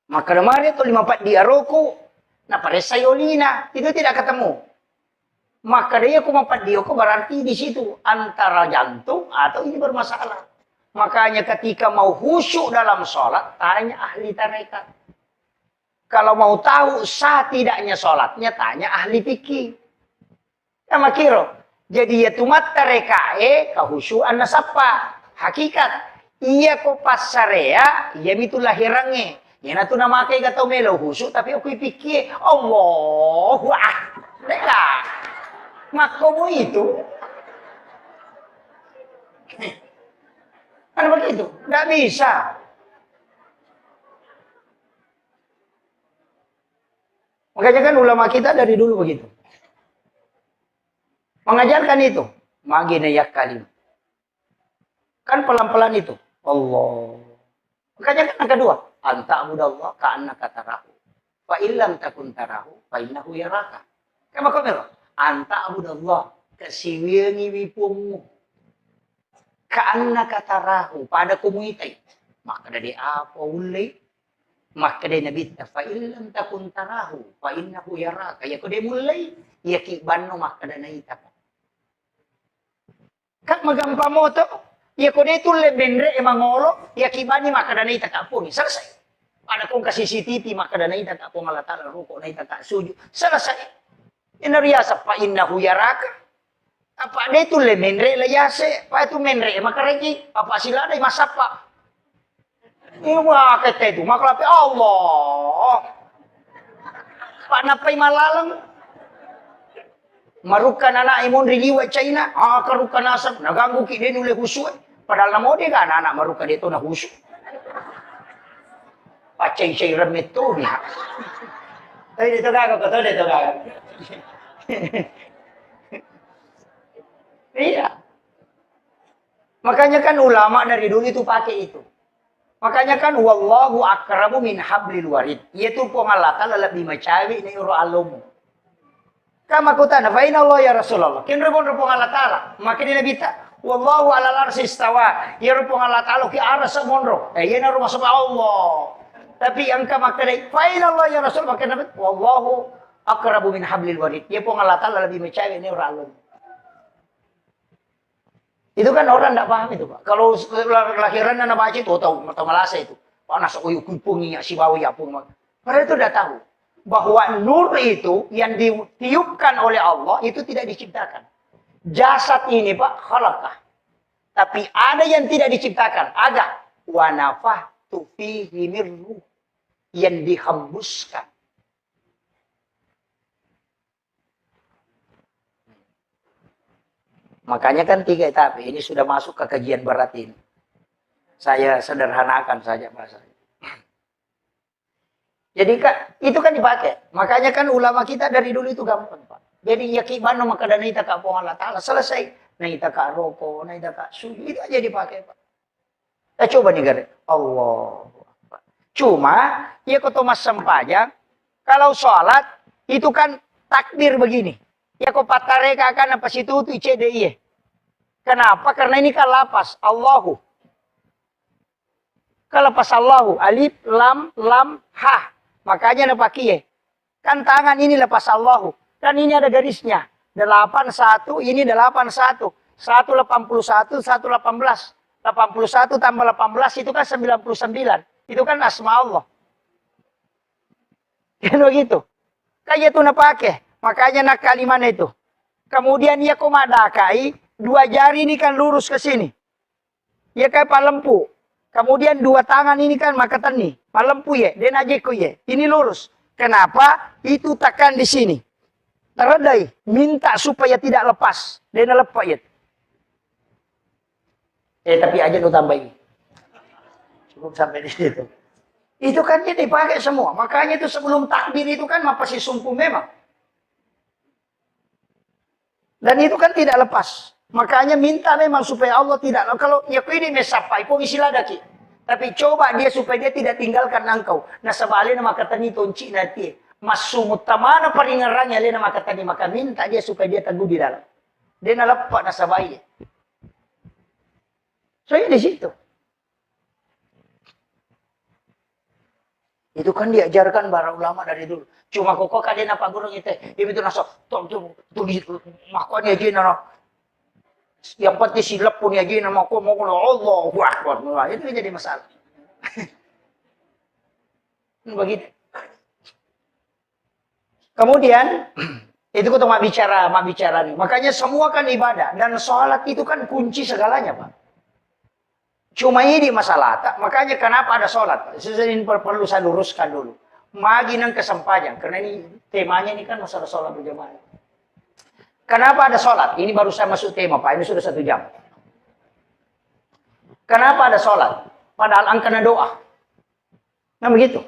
Maka kemarin tu lima empat di aroku, naparessa iolina, itu tidak ketemu. Maka dia aku empat dioko berarti di situ antara jantung atau ini bermasalah. Makanya ketika mau khusyuk dalam sholat, tanya ahli tarekat. Kalau mau tahu sah tidaknya sholatnya, tanya ahli fikih. Ya makiro. Jadi ya tumatta rekae kahusyuan nasappa. Hakikat. Iya ko passarea, iya mitu lahirangnge. Yana tu namake ga tau melo husu tapi aku pikir Allahu ah. Deka. Makkomu itu. Kan begitu. Nggak bisa. Makanya kan ulama kita dari dulu begitu. Mengajarkan itu. Magi na yakkalim. Kan pelan-pelan itu. Allah. Makanya kan yang kedua, anta abudallah ka annaka tarahu. Fa illam takun tarahu, fa innahu yaraka. Kan makomero, anta abudallah, kasiwiangi wi puangmu. Ka annaka tarahu, pada kumuitai. Maka dari apa ulai? Makkeda Nabitta, "Fa illam takun tarahu, fa innahu yaraka." Iyako de mullei, iyaki banno makkeda naitaka. Kan magampang moto, iyako de tulle menre e mangolo, iyaki bani makkeda naitaka poni. Selesai. Pada kongka C C T V makkeda naitaka Puang Allah Taala, ruko naitaka sujud. Selesai. Ina riaseng, "Fa innahu yaraka." Apa de tulle menre la yase, pa tu menre makaraji, apa siladai masappa. Iwa kete tu makalape Allah. Pa nappai malaleng. Marukka nana imun ri liwa China, ah karukka naseng, naganggu ki de nulle husue. Padahal namo de ga anak-anak marukka de to na husu. Paccai-cai remme toni. Tapi de to gaga, ko to de to gaga. Iya. Makanya kan ulama dari dulu itu pakai itu. Makanya kan wallahu aqrabu min hablil warid. Iya tu Puang Allah Taala lebih macawi ni uro alomu. Kama kutana, fa inna Allah ya Rasulullah. Kenro monro Puang Allah Taala. Makkeda Nabitta, wallahu ala larsi istawa. Iyaro Puang Allah Taala ki arasa monro. Eh, iyana rumah sama Allah. Tapi engka makkeda, fa inna Allah ya Rasul, makkeda Nabi, wallahu aqrabu min hablil warid. Iya Puang Allah Taala lebih macawi ni uro alomu. Itu kan orang ndak paham itu, Pak. Kalau lahiranna nabaca itu, tahu, tahu malasa itu. Panas, oh, iya, kuipungi, ya, sibawa, ya, pun. Padahal itu udah tahu bahwa nur itu yang ditiupkan oleh Allah itu tidak diciptakan. Jasad ini, Pak, khalaqah. Tapi ada yang tidak diciptakan. Aga? Wa nafakhtu fihi min ruh. Yang dihembuskan. Makanya kan tiga etape. Ini sudah masuk ke kajian berat ini. Saya sederhanakan saja bahasanya. Jadi, Kak, itu kan dipakai. Makanya kan ulama kita dari dulu itu gampang, Pak. Jadi, iya ki banno makkeda naita ka Puang Allah Taala, selesai. Naita ka roko, naita ka suju, itu aja dipakai, Pak. Eh, coba nih, gare. Allahu Akbar. Cuma, iya ko to massempajang, kalau sholat, itu kan takbir begini. Iya ko pattareka kan apa situ tu cede iye. Kenapa? Karena ini kan lapas, Allahu. Kan lepas Allahu, alif, lam, lam, ha. Makanya napakie. Kan tangan ini lepas Allahu. Kan ini ada garisnya. Delapan satu, ini delapan satu. Satu delapan puluh satu, satu delapan belas. Delapan puluh satu tambah delapan belas itu kan sembilan puluh sembilan. Itu kan asma Allah. Kan begitu. Kan iya tu napake. Makanya nak kalimana itu. Kemudian iya ko maddakai, dua jari ini kan lurus ke sini. Iya kan palempu. Kemudian dua tangan ini kan makkatenni, palempu ye, de najeko ye. Ini lurus. Kenapa? Itu tekan di sini. Teredai, minta supaya tidak lepas. De naleppa ye. Eh, tapi aja nu tambahi. Cukup sampai di situ. Itu kan dia dipakai semua. Makanya itu sebelum takbir itu kan mapasisumpu memang. Dan itu kan tidak lepas. Makanya minta memang supaya Allah tidak, kalau ya ini mesappai pun isi ladaki. Tapi coba dia supaya dia tidak tinggalkan engkau. Nasaba alena makkatenni tonci natie. Massu muttamana paringerang alena makkatenni, maka minta dia supaya dia teguh di dalam. Dia naleppa nasabai. So, iya di situ. Itu kan diajarkan para ulama dari dulu. Cuma koko kade napa guru ngite, itu naso, tuh, tuh, tuh, di, makanya aja nana. Yang penting silap pun aja nama kok mau kena Allahu Akbar. Wah, itu jadi masalah. Begitu. Kemudian, itu kita mau bicara, mau bicara nih. Makanya semua kan ibadah dan sholat itu kan kunci segalanya, Pak. Cuma ini masalah, tak? Makanya kenapa ada sholat, Pak? Saya ini per-, perlu saya luruskan dulu. Magi nang kesempatan, karena ini temanya ini kan masalah sholat berjamaah. Kenapa ada sholat? Ini baru saya masuk tema, Pak. Ini sudah satu jam. Kenapa ada sholat? Padahal angkana doa. Nah, begitu.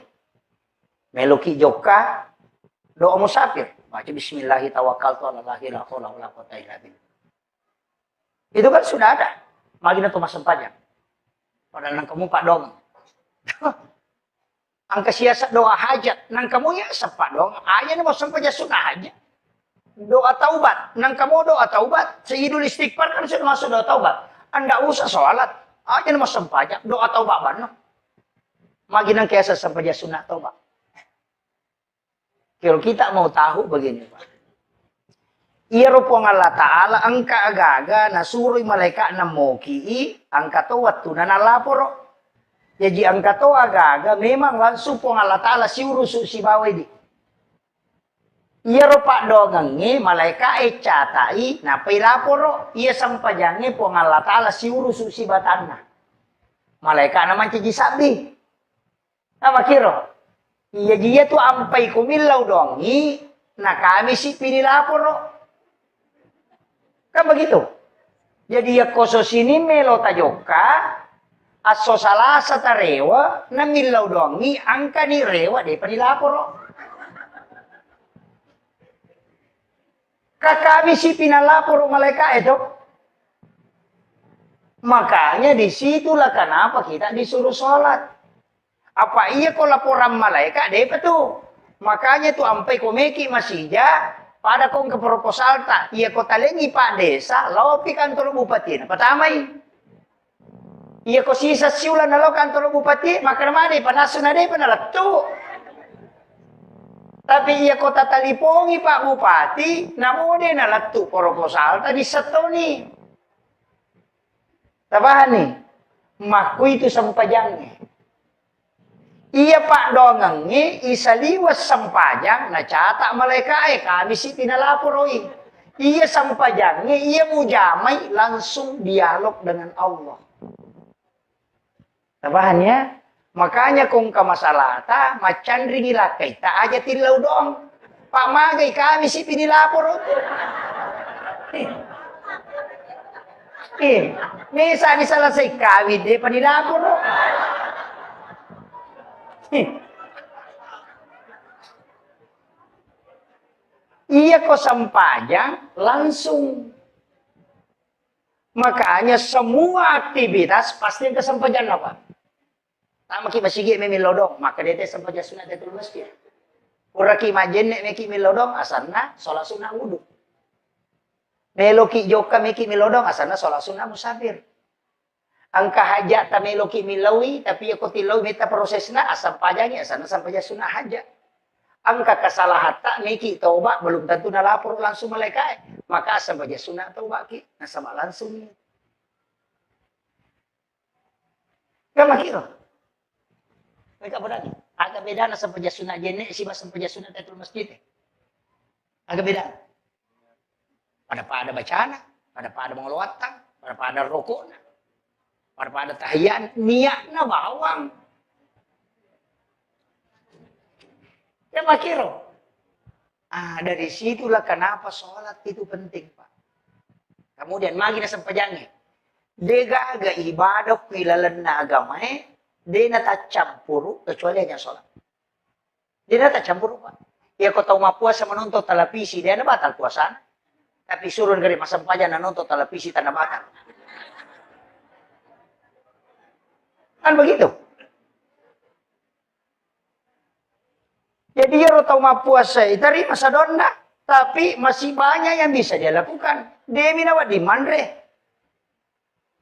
Meloki jokka, doa musafir. Baca bismillahi tawakkaltu ala Allahi la haula wala quwwata illa billah. Itu kan sudah ada. Magi na to massempajang. Padahal nang kamu pak dong. Angka siasa doa hajat. Nang kamu ya sempat dong. Aja nih mau sempajang sunnah aja. Doa taubat. Nang kamu doa taubat. Sayyidul istighfar kan sudah masuk doa taubat. Anda usah sholat. Aja nih mau sempajang. Doa taubat banno. Magi nang kiasa sempajang sunnah taubat. Kalau kita mau tahu begini, Pak. Iyaro Puang Allah Ta'ala engka agaga nasuroi malaika'na moki'i, engka to wattuna nalaporo. Jaji engka to agaga memang langsung Puang Allah Ta'ala siurusu sibawai di. Iyaro paddoangengnge malaika'e cata'i, nappai laporo. Iya sempajangnge Puang Allah Ta'ala siurusu sibatanna. Malaika'na mancaji sabbi. Apa kiro? Iya, iya tu ampai ku millau dongi, na kami si pini laporo. Kan begitu. Jadi ya koso sini melo tajokka, asso salasa tarewa, na millau dongi, angkani rewa, depa dilaporo. Ka kami si pina laporo malaika itu. Makanya disitulah kenapa kita disuruh sholat. Apa iya ko laporan malaika, depa tu. Makanya tu ampai ko meki masija, pada ko ke proposal ta, iya ko talengi pak desa, laopi kantor bupati, na patamai. Iya ko sisa siula nalo kantor bupati, maka made panasu na depa nalettu. Tapi iya ko tatalipongi pak bupati, namode nalettu proposal ta disettoni. Tabahanni, makkuitu sempajangnge. Iya paddoangengnge isaliweng sempajang, nacata malaikae, kami si pinalaporoi. Iya sempajangnge, iya mujamai langsung dialog dengan Allah. Tabahan ya? Makanya kongka masalata, maccanringi lakkaita aja tillau dong. Pak magai kami sipi dilaporo. Eh, mesa diselesai kawin, depa dilaporo. Eh. Iya ko sempajang langsung. Makanya semua aktivitas pasti engka sempajanna, Pak. Tamaki masigi memillau dong, maka dia te sempajang sunat tahiyatul masjid. Puraki majenne meki millau dong, asanna sholat sunnah wudu. Meloki jokka meki millau dong, asanna sholat sunnah musafir. Engka hajat ta meloki millaui, tapi iya ko tillaui metta prosesna, assempajangi, asanna sempajang sunat hajat. Engka kesalahatta meki toba, belum tentu nalapor langsung malaikae. Maka sempajang sunat toba ki, nasaba langsung ni. Kan makiro. Mereka berani. Aga bedana sempajang sunat jenne, siba sempajang sunat tahiyatul masjid. Aga bedana. Pada-pada bacana, pada-pada mangoloattang, pada-pada rokokna, pada-pada tahiyat, niatna bawang. Ya makiro. Ah, dari situlah kenapa sholat itu penting, Pak. Kemudian magi nasempajangnge. Degaga ibadah ku ilalenna agamae, de nataccampuru kecuali hanya sholat. De nataccampuru, Pak. Iya ko tau mappuasa menonton televisi, de nabatal puasana. Tapi suruh negeri masempajang nonton televisi tanah batal. Kan begitu? Jadi iyaro tau mappuasai tarima sadonna, tapi masih banyak yang bisa dia lakukan. Demi nawa di manre.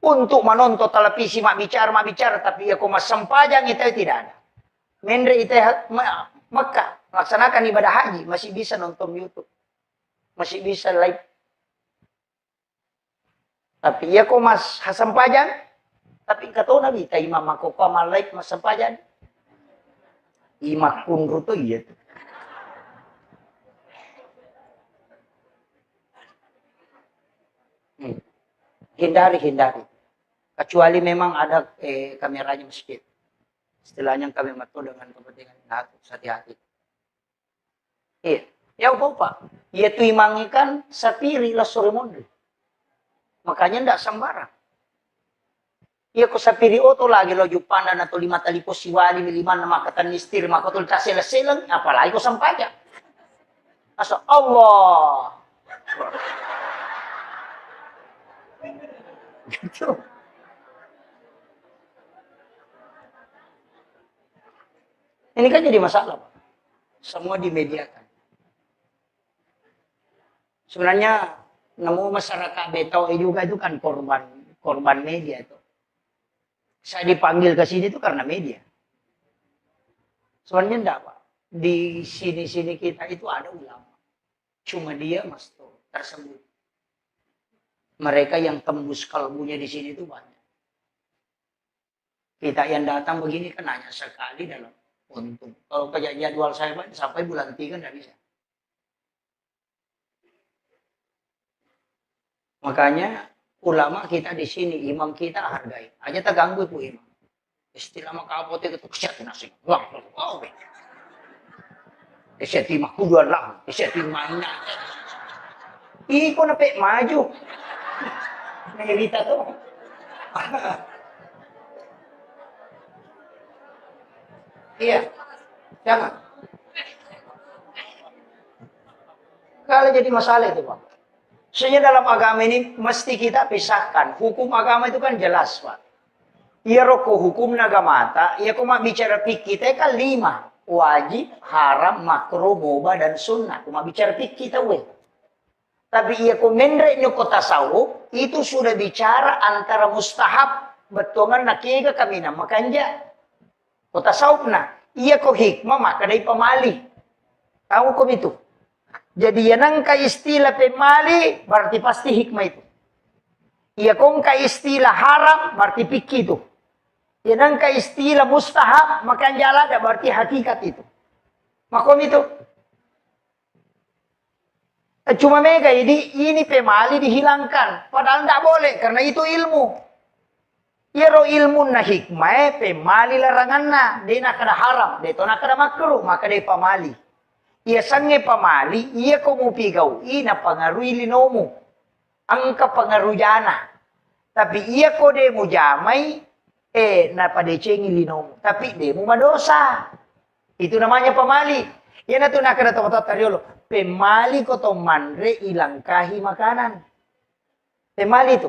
Untuk menonton televisi, mabbicara, mabbicara, tapi iya ko massempajang itu tidak ada. Menre itu Mekah, melaksanakan ibadah haji, masih bisa nonton YouTube. Masih bisa live. Tapi iya ko mas hasempajang, tapi engka to nabi ta imam makkokko amal lain massempajang. Imakkunru to iya tu. Hmm. Hindari, hindari. Kecuali memang ada, eh, kameranya masjid. Istilahnya kami metu dengan kepentingan hati-hati. Iya. Ya upa-upa. Iya tu imangnge kan sapiri lasso ri monri. Makanya ndak sembarang. Iya ko sapiri oto lagi lo juppanda na to lima talipo siwali mi limanna maka tennistir maka tuli tasseleng-seleng, apalagi ko sempajang. Masya Allah. Gitu. Ini kan jadi masalah, Pak. Semua dimediakan. Sebenarnya nemu masyarakat Betawi juga itu kan korban, korban media itu. Saya dipanggil ke sini itu karena media. Sebenarnya enggak, Pak. Di sini-sini kita itu ada ulama. Cuma dia mastur, tersembunyi. Mereka yang tembus kalbunya di sini itu banyak. Kita yang datang begini kan hanya sekali dalam untung. Kalau kerja jadwal saya, Pak, sampai bulan tiga nggak bisa. Makanya ulama kita di sini, imam kita hargai. Aja terganggu, Ibu Imam. Istilah maka apa itu, kesiat nasi. Wah, oh, kesiat imah kuduan lah, kesiat imah ina. Iko napek maju. Nah, kita tuh. Iya. Jangan. Kalau jadi masalah itu, Pak. Sebenarnya dalam agama ini mesti kita pisahkan. Hukum agama itu kan jelas, Pak. Iya roko hukum nagamata, iya ko mabbicara fikih te kan lima. Wajib, haram, makruh, mubah, dan sunnah. Ko mabbicara fikih tauwe. Tapi iya ko menre nyoko tasawuf, itu sudah bicara antara mustahab, bettuangan nakega kaminang makanja. Ko tasawufna, iya ko hikmah maka dai pamali. Tahu ko itu? Jadi iya nengka istilah pemali, berarti pasti hikmah itu. Iya ko engka istilah haram, berarti fikih itu. Iya nengka istilah mustahab, makanja lada, berarti hakikat itu. Makom itu. Cuma mega idi, ini pemali dihilangkan. Padahal ndak boleh, karena itu ilmu. Iyaro ilmunna hikmae pemali laranganna, de nakkeda haram, de to nakkeda makruh, maka de pamali. Iya sange pamali, iya ko mupigau'i napangarui linomu. Engka pangarujana. Tapi iya ko de mujamai, eh, napadecengi linomu. Tapi de mu madosa. Itu namanya pamali. Iyanatu nakkeda to matoa tariolo, pemali ko to manre ilangkahi makanan. Pemali tu.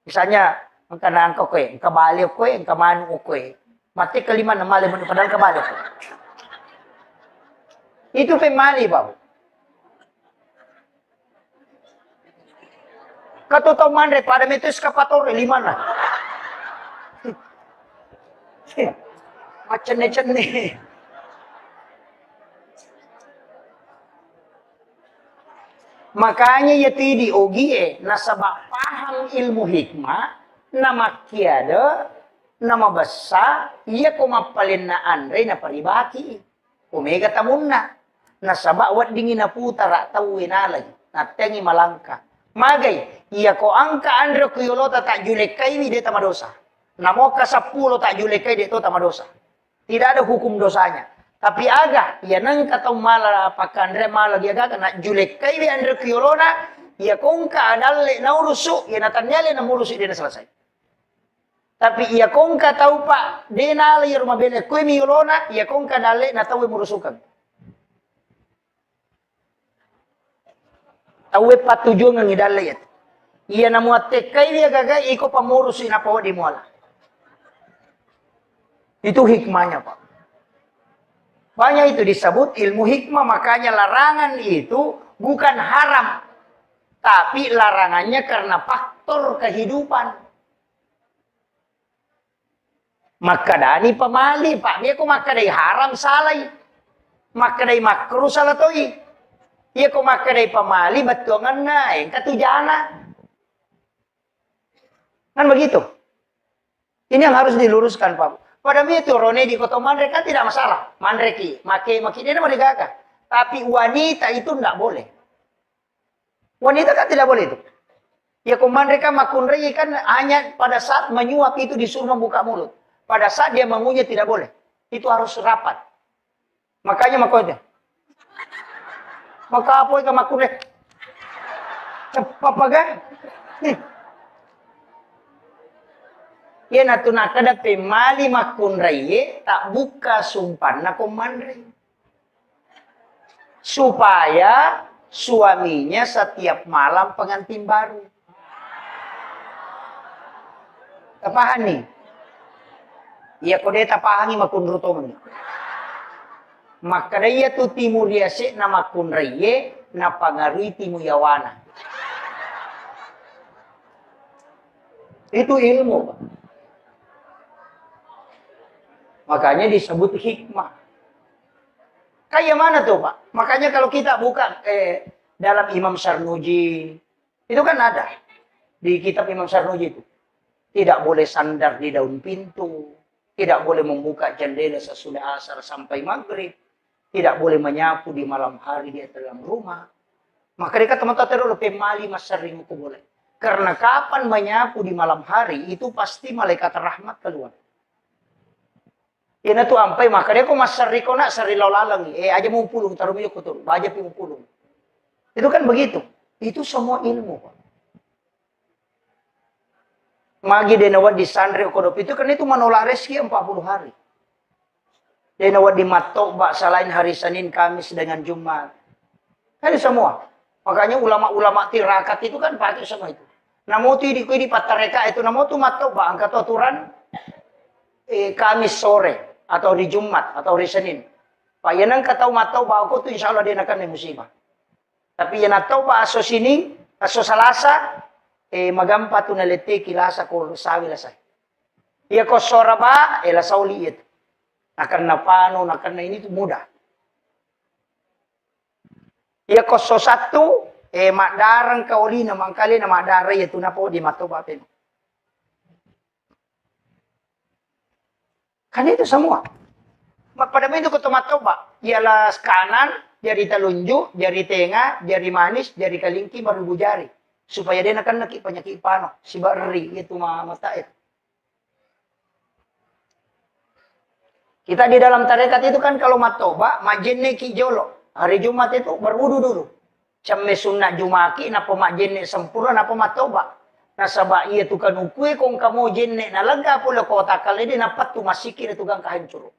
Misalnya, engka nangka koe, engka bale koe, engka manu koe. Mate kelima na male manu padahal engka bale koe. Itu pemali, Pak. Katu tau manre pada metu eskapator lima na. Macenne-cenne. Makanya iya tidi ogie nasaba paham ilmu hikmah, namakkiade, namabessa, iya ko mappalenna anre naparibaki. Ko mega tamunna. Nasaba weddingi naputara tauwe nalai, nattengi malangka. Magai, iya ko angka anre ku yolota takjulekkaiwi de tamadosa. Namoka seppulo takjulekkai de to tamadosa. Tidak ada hukum dosanya. Tapi aga, iya nengka tau mala pakkanre, mala diagaga, najjulekkaiwi anre ku yolona, iya kongka adalle naurusu, iya natanniale namurusu de naselesai. Tapi iya kongka tau, Pak, de nala iyaro mabele kue mi yolona, iya kongka dalle na tau murusukeng. Tauwe pattujuangengngi dalle iya. Iya namuattekkai dia gaga iko pamurusi nappa wedding muala. Itu hikmahnya, Pak. Banyak itu disebut ilmu hikmah, makanya larangan itu bukan haram, tapi larangannya karena faktor kehidupan. Makkedani pamali, Pak, iya ko makkedai haram salai. Makkedai makruh salah toi. Iya ko makkedai pamali bettuanganna engka tujana. Kan begitu. Ini yang harus diluruskan, Pak. Pada itu rone di kota manre kan tidak masalah. Manreki, make maki dia mau digaga. Tapi wanita itu ndak boleh. Wanita kan tidak boleh itu. Ya, ko manre kan makkunrai kan hanya pada saat menyuap itu disuruh membuka mulut. Pada saat dia mengunyah tidak boleh. Itu harus rapat. Makanya makanya. Maka apa itu makkunrai? Cepat apa kan? Nih. Iya natu nakada pemali makkunrai, tak buka sumpanna ko manre. Supaya suaminya setiap malam pengantin baru. Tapahani? Iya, ko de tapahangi, makunru tomani. Makkada iya tu timu riase'na makkunraiye, napangarui timu yawana. Itu ilmu, Pak. Makanya disebut hikmah. Kayak mana tuh, Pak? Makanya kalau kita buka, eh, dalam Imam Sarnuji, itu kan ada di kitab Imam Sarnuji itu. Tidak boleh sandar di daun pintu, tidak boleh membuka jendela sesudah asar sampai maghrib, tidak boleh menyapu di malam hari di dalam rumah. Maka dia kata mata terus pemali masering ku boleh. Karena kapan menyapu di malam hari, itu pasti malaikat rahmat keluar. Iyanatu ampai maka dia ko masserri ko nak serri lao laleng. Eh, aja mau pulung, taruh minyak kotor. Baja pi mau pulung. Itu kan begitu. Itu semua ilmu, Pak. Magi dena wedding sanre kodop itu kan itu menolak rezeki empat puluh hari. Dena wedding mattoba selain hari Senin, Kamis dengan Jumat. Kan semua. Makanya ulama-ulama tirakat itu kan pakai semua itu. Namo tu di, di pattareka itu namo tu mattoba angka tu aturan, eh, Kamis sore atau hari Jumat atau hari Senin. Pak, ya nang katau mattoba aku tu insya Allah dia nakan musibah. Tapi iya nattoba asso Sining, asso Salasa, eh, magampa tu naletteki lasa ko sawi lasai. Iya ko soraba, eh, lasa oli iya tu. Nakenna pano, nakenna ini tu mudah. Iya ko so sattu, eh, maddareng ka olina, mangkalena maddare iya tu napo di mattoba peno. Kan itu semua. Ma-, pada itu ko to mattoba, iya las kanan, jari telunju, jari tenga, jari manis, jari kalingki, marubu jari. Supaya de' nakennaki penyakit pano, siba ri, itu ma-, mata itu. Kita di dalam tarekat itu kan kalau mattoba, majjenneki jolo. Hari Jumat itu berwudu dulu. Cemme sunna jumaki, nappa majjenne sempurna, nappa mattoba. Nasaba iya tu kanukue kongka mo jenne nalegga pole kota kalede, napattu masikki tu gangka hancuru.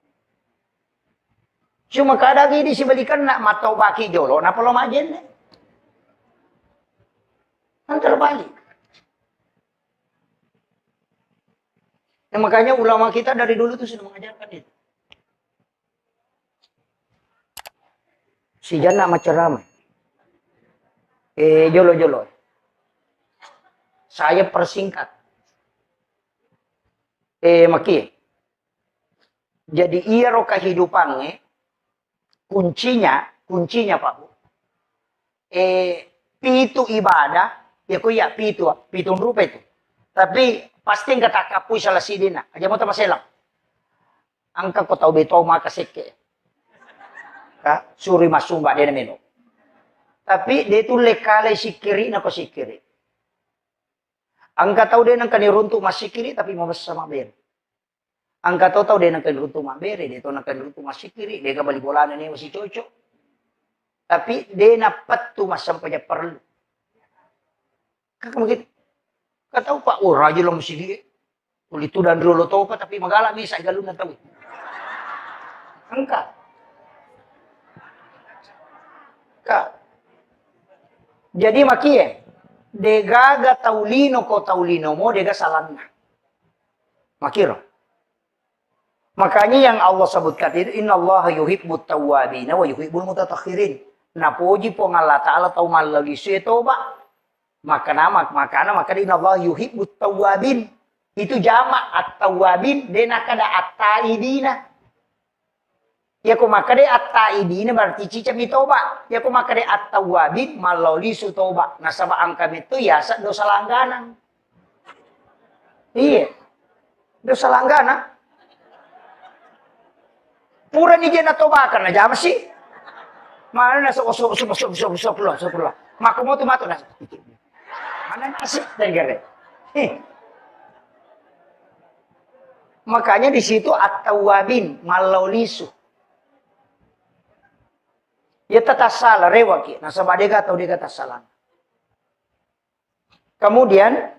Cuma kadang ini sibalikanna, mattobaki jolo, nappa lo majjenne. Kan terbalik. Nah, makanya ulama kita dari dulu tuh sudah mengajarkan itu. Sijanna maceramah. Eh, jolo-jolo. Saya persingkat. Eh, maki. Jadi, iyaro kehidupannya, kuncinya, kuncinya, Pak Bu. Eh, pitu ibadah, ya ko iya pitu, pitu rupa itu. Tapi pasti engka takkappui salah sidina. Aja mau tamaselang. Engka ko tau beto maka sekke. Ka, suri masumba de' meno. Tapi de' tulle kale sikkiri na ko sikkiri. Engka tau de' nengka niruntu massikkiri tapi mabessa mabbere. Engka to tau de' nengka niruntu mabbere, de' to nengka niruntu massikkiri, de' ga bali bolana newa sicoco. Tapi de' napettu massempajang parellu. Kaka begitu. Ka tau, Pak, oh, rajin lo masigi. Tuli tudang riolo topa, tapi magala misa galunna tau. Engka. Ka. Jadi makie, de' gaga tau lino ko tau lino mo, de' ga salanna. Makiro. Makanya yang Allah sebutkan itu, "Innallaha yuhibbut tawwabina wa yuhibbul mutatahhirin." Napoji Puang Allah Ta'ala tau mallalisue toba. Makana, mak-, makana, makana, "Innallaha yuhibbut tawwabin." Itu jama' at-tawwabin, de' nakada at-taibina. Yako makkeda at-taibina berarti cicami toba. Yako makkeda at-tawwabin, mallao lisu toba. Nasaba engka metto yaseng dosa langganang. Iya. Dosa langganang. Purani je natobakan, najama si. Mana naso, so, so, so, so, so, so, so, so, so. Maka mau tu matu nasi. Mana nasi dan gere. Eh. Makanya di situ at-tawwabin, mallao lisu. Ya, tatassala, rewaki. Nasaba dega tau dega tassalang. Kemudian,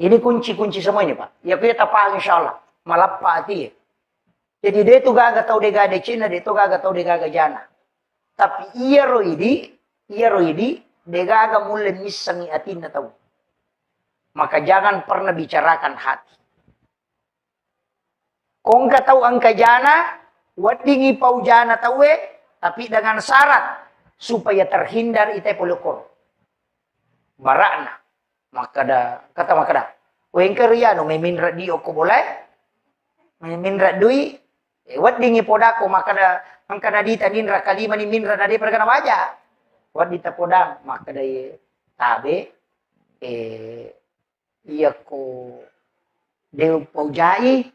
ini kunci-kunci semua ini, Pak. Ya, kita paham, insya Allah. Malappa ati. Jadi, de tu gaga tau dega decina, de tu gaga tau dega gajana. Tapi iyaro idi, iyaro idi, degaga mulle missengi atinna tau. Maka jangan pernah bicarakan hati. Ko engka tau engka jana, weddingi pau jana tauwe, tapi dengan syarat supaya terhindar ite pole koro. Bara'na, makkeda, kata makkeda, "We engka ri anu, meminra di okko bolae, meminra dui, eh, weddingi podako," makkeda, engka nadita ninra kalimani minra nade pergana baja. Weddita podang, makkeda, "Ye, tabe, eh, iyako de upaujai,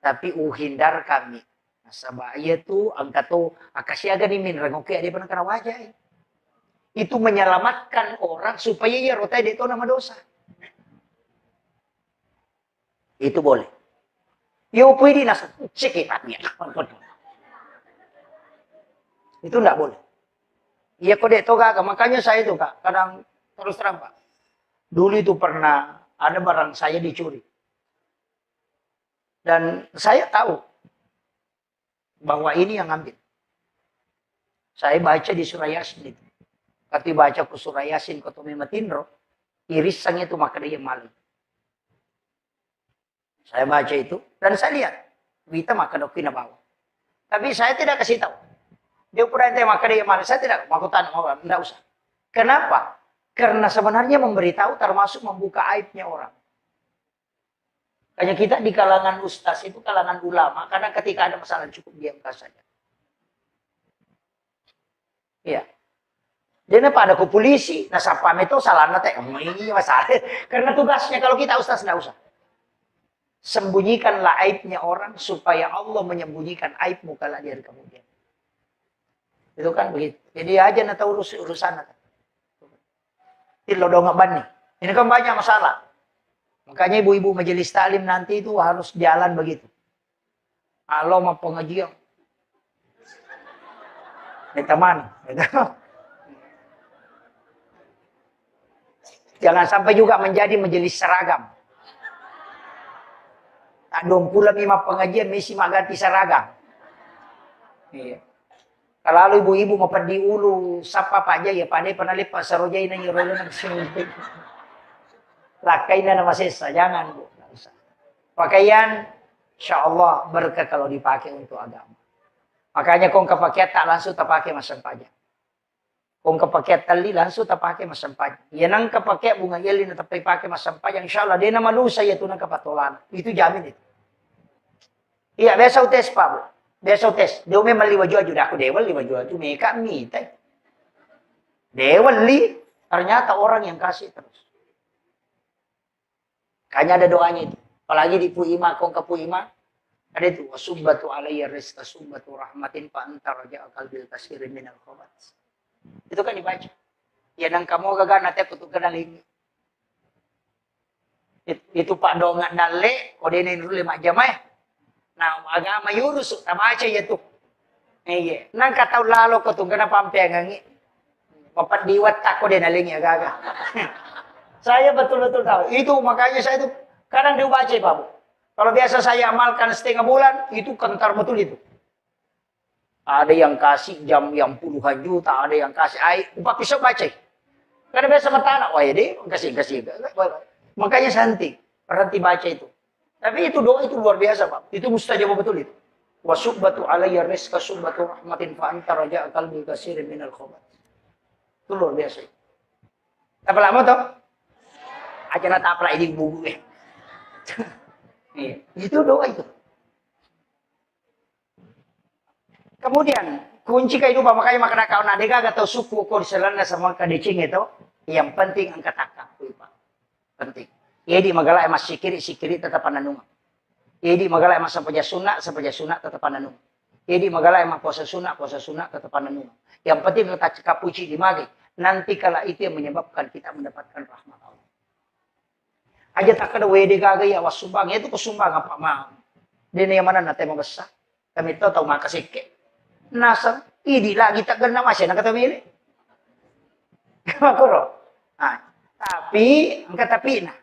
tapi uhindarkanmi. Nasaba iyatu engka to akkasiagani minreng oke, de pernah kena wajai." Itu menyelamatkan orang supaya iya rotai de to nama dosa. Itu boleh. Yo pui di nasu, cekik. Itu ndak boleh. Iya, kode toga, Kak. Makanya saya itu, Kak, kadang terus terang, Pak. Dulu itu pernah ada barang saya dicuri. Dan saya tahu bahwa ini yang ngambil. Saya baca di surah Yasin itu. Kati baca ku surah Yasin, ko to mematinro, irisang itu maka dia maling. Saya baca itu dan saya lihat berita maka dokina bawa. Tapi saya tidak kasih tahu. Dia pura ente maka dia maling, saya tidak mau tanya, mau, tidak usah. Kenapa? Karena sebenarnya memberitahu termasuk membuka aibnya orang. Makanya kita di kalangan ustaz itu, kalangan ulama, karena ketika ada masalah cukup diamkan saja. Iya. Dia pada ku polisi, nasappa meto salahna te. Oh, iya masalah. Karena tugasnya kalau kita ustaz nggak usah. Sembunyikanlah aibnya orang supaya Allah menyembunyikan aibmu kalau dia di kemudian. Itu kan begitu. Jadi aja na tahu urus urusan. Tillo dong banni. Ini kan banyak masalah. Makanya ibu-ibu majelis taklim nanti itu harus jalan begitu. Alo mau pengajian. Ya teman, gitu. Jangan sampai juga menjadi majelis seragam. Tak dong pula mi mau pengajian misi mau ganti seragam. Iya. Kalau ibu-ibu mau peddi ulu, sapa paja ya pada pernah lepas sarojai nanya rolo nang sini. Lakaina nama sesa, jangan bu, nggak usah. Pakaian, insya Allah berkah kalau dipakai untuk agama. Makanya kong kepakai tak langsung terpakai masam paja. Kong kepakai tali langsung terpakai masam paja. Ya nang kepakai bunga yeli na tepai pakai masam paja, insya Allah dia nama lusa ya tu nang kepatolan. Itu jamin itu. Iya, biasa utes, Pak, Bu. Biasa utes. Dia memang liwa jual juga. Aku dewa liwa jual tu meka mita. Dewa li, ternyata orang yang kasih terus. Kayaknya ada doanya itu. Apalagi di Puima, kong ke Puima, ada itu, "Wasubbatu alayya rizqa subbatu rahmatin fa anta raja qalbil kasiri minal khobat." Itu kan dibaca. Ya nang kamu gaga nanti aku tuh kenal ini. It-, itu Pak donga dalle, ko dena nulle majjamae. Nah, agama yurus tabaca ya tu. Iya, nang ka tau lalo ko tu kena pampeangangi. Mapeddi watta ko dena lengi agaga. Saya betul-betul tahu. Itu makanya saya itu kadang dibaca Pak Bu. Kalau biasa saya amalkan setengah bulan, itu kentar betul itu. Ada yang kasih jam yang puluhan juta, ada yang kasih ai, upah pisau baca. Karena biasa bertanya, "Wah, ya deh, kasih, kasih." Makanya santai, berhenti baca itu. Tapi itu doa itu luar biasa, Pak. Itu mustajab betul itu. "Wasubbatu alayya rizqa subbatu rahmatin fa anta raja qalbi kasirin minal khobat." Itu luar biasa itu. Tapi lama toh? Aja na taprak ini bubu eh. Iya, itu doa itu. Kemudian, kunci kehidupan, makanya makana kau na degaga tau sukku ko di selanna sama kadeceng itu, yang penting engka takkakku, Pak. Penting. Jadi magala massikiri, sikiri tetap pananung. Jadi magala masapaja sunna, sapaja sunna tetap pananung. Jadi magala mapuasa sunna, puasa sunna tetap pananung. Yang penting kita cekap puji di mage. Nanti kalau itu yang menyebabkan kita mendapatkan rahmat Allah. Aja takkeda wede gaga ya wassumbang, itu kusumbang apa mau. Dene yang mana nate mabessa. Kami tahu tahu maka sekke. Naseng, idi lagi tak gena masih nak kata milik. Makuro. Nah, tapi engka tapi nah.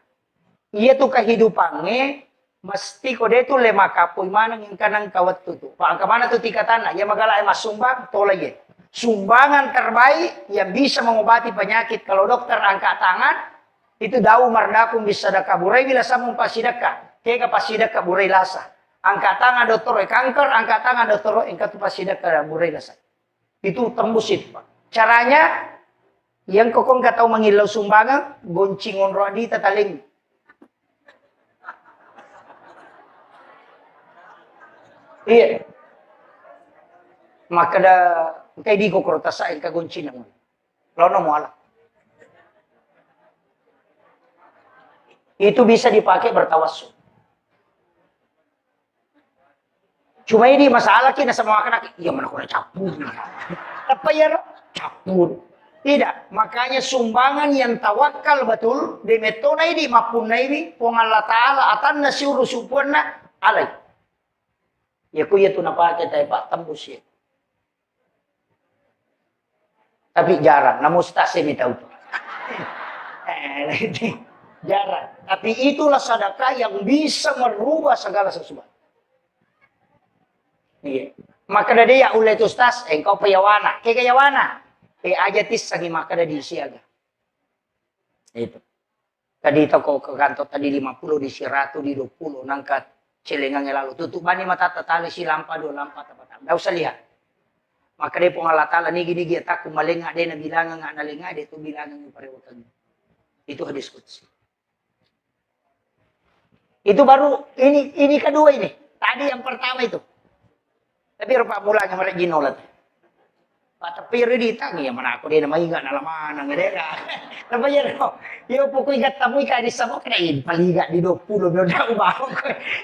Iya tu kehidupannya mesti kode tu le makapui maneng engka nang kawettu tu. Pak engka mana tu tika tanah, ya magala massumbang tola ye. Sumbangan terbaik yang bisa mengobati penyakit kalau dokter angkat tangan, itu dau mardakung bisadaka, burai bila samung pasidaka, kega pasidaka burai lasa. Angkat tangan dottoro kanker, angkat tangan dottoro engka tu pasidaka burai lasa. Itu tembus itu, Pak. Caranya, yang kokong ka tau mangillau sumbangan, goncing onro adi tataleng. Iya. Makkeda, engka idi kokoro tasa engka goncina. Lono muala. Itu bisa dipakai bertawassul. Cuma ini masalah kita sama anak, iya mana kurang campur. Apa ya, Ro? Campur. Tidak, makanya sumbangan yang tawakal betul, di metona ini, mapunna ini, Puang Allah Ta'ala, atanna siuru supuanna, alai. Ya ku iya tu napake tai Pak tembus ya. Tapi jarang, namun stase mi tau tu. Eh, jarang. Tapi itulah sedekah yang bisa merubah segala sesuatu. Iya. Maka dari ya ulai tu stas, engkau peyawana, ke keyawana. Eh aja tissangi maka dari siaga. Itu. Tadi toko ke kantor tadi lima puluh, di siratu, di dua puluh, nangka celengange lalu. Tutup bani mata tatali si lampa dua lampa tapa tapa. Ndak usah lihat. Maka dia Puang Allah Ta'ala nigi-nigi ya takku malenga dia na bilangan nggak nalenga dia tu bilangan yang parewakan. Itu hadis qudsi. Itu baru ini ini kedua ini. Tadi yang pertama itu. Tapi rupa mulanya mereka jinolat. Pak tapi ri ditangi ya mana aku dia nama ingat nama mana nggak ada. Tapi ya no. Yo pokoknya ingat tamu ikan di sama kena ini paling ingat di dua puluh belum tahu baru.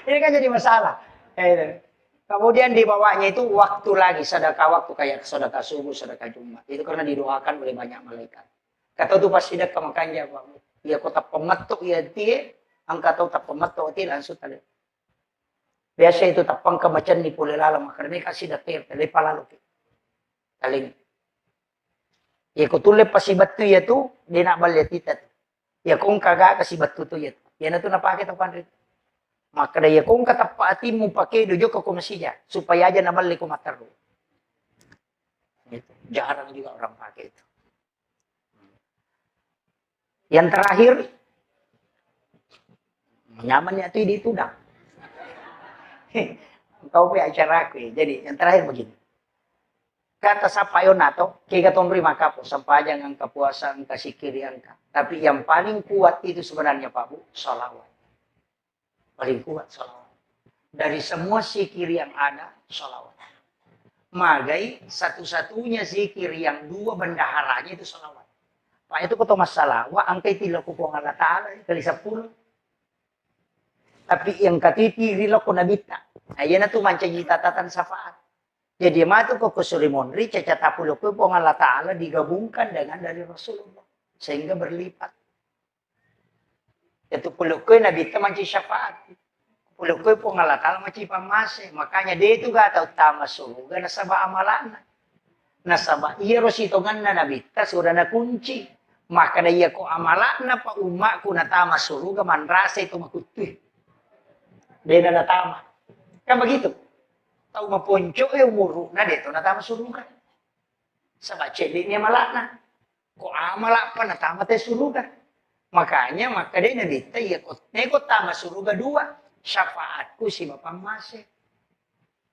Ini kan jadi masalah. Eh, Kemudian di bawahnya itu waktu lagi, sedekah waktu, kayak sedekah subuh, sedekah Jumat. Itu karena didoakan oleh banyak malaikat. Kata tu pasti dek makanja, Pak. Iya, ko tappa metto iya tie, engka tau tappa metto tie langsung tale. Biasa itu tappang ke macam ni pole lalang, makanya kasih dek tele palalu ki. Taling. Iya, ko tulle pasti bettu iya tu, dia nak balik tita tu. Iya, ko engka ga kasih bettu tu iya tu. Iya, na tu napake tau panri. Makkeda, iya, ko engka tappa atimmu pake dojo ko masija, supaya aja naballe ko matteru. Gitu. Jarang juga orang pakai itu. Yang terakhir, nyaman ya tu di tudang. Kau punya acara aku ya. Jadi yang terakhir begini. Kata siapa yo nato, kega tonri makapo, sempajang engka, puasa engka, sikiri engka. Tapi yang paling kuat itu sebenarnya, Pak Bu, salawat. Paling kuat salawat. Dari semua zikir yang ada, salawat. Magai satu-satunya zikir yang dua bendaharanya itu salawat. Pak, itu ko to massalawa, engkai tilokku Puang Allah Ta'ala, kali sepuluh. Tapi yang katiti rilokku nabitta. Nah, iya na tu mancaji catatan syafaat. Jadi matu ko kusuri monri, caca tapulokku Puang Allah Ta'ala digabungkan dengan dari Rasulullah. Sehingga berlipat. Itu pulukku Nabitta mancaji syafaat. Pulukku Puang Allah Ta'ala mancaji pammase. Makanya de tu ga tau tama suruga nasaba amalana. Nasaba iyaro sitonganna Nabitta sudah nakunci. Maka da iya ko amalana pa ummaku natama suruga, manrasa itu makuttui. De na natama. Kan begitu. Tau maponco e umuru na de to natama suruga. Saba cedde'ni amala'na. Ko amala' pa natama te suruga. Makanya makkeda Nabitta, iya ko, neko tama suruga dua, syafaatku siba pammase.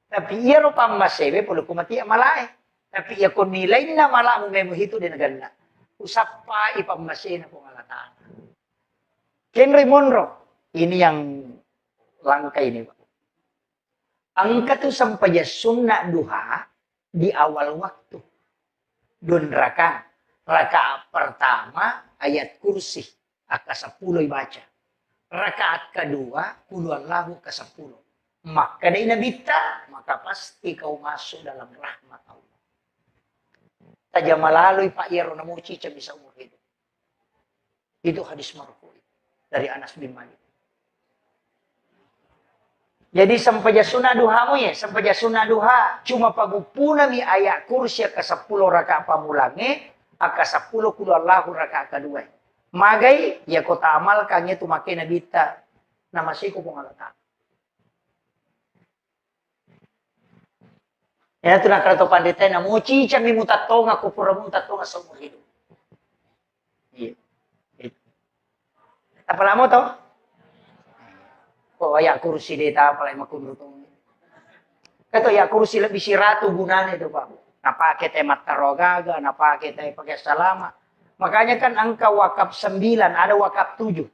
Tapi iyaro pammasewe pole ko mati amalae. Tapi iya ko nilainna amala'mu memo hitu de naganna. Usappai pammasena Puang Allah Ta'ala. Kenroi monro. Ini yang langka ini, Pak. Engka tu sempajang sunna duha di awal waktu. Dun rakang. Rakaat pertama ayat kursi, akka seppulo ibaca. Rakaat kedua, qul huwallahu, akka seppulo. Makkedai Nabitta, maka pasti kau masuk dalam rahmat Allah. Tajama laloi, Pak, iyaro namuci cemisa umur hidup. Itu hadis marfu dari Anas bin Malik. Jadi sempajang sunna duhamu ya, sempajang sunna duha cuma paguppunami ayat kursi akka seppulo rakaat pammulangnge, akka seppulo qul huwallahu rakaat kedua. Magai, ya ko taamalkan itu makkeda Nabitta, namaseko Puang Allah Ta'ala. Iyanatu nakkeda to panritae, namucicammi mutattonga, ko pura mutattonga seumur hidup. Iya. Iya. Tapalamo to? Ko ayat kursi de tapalai makunru to. Kato ayat kursi lebbi siratu gunana itu, Pak. Napake te mattaro gaga, napake te pake salama. Makanya kan engka wakaf sembilan, ada wakaf tujuh.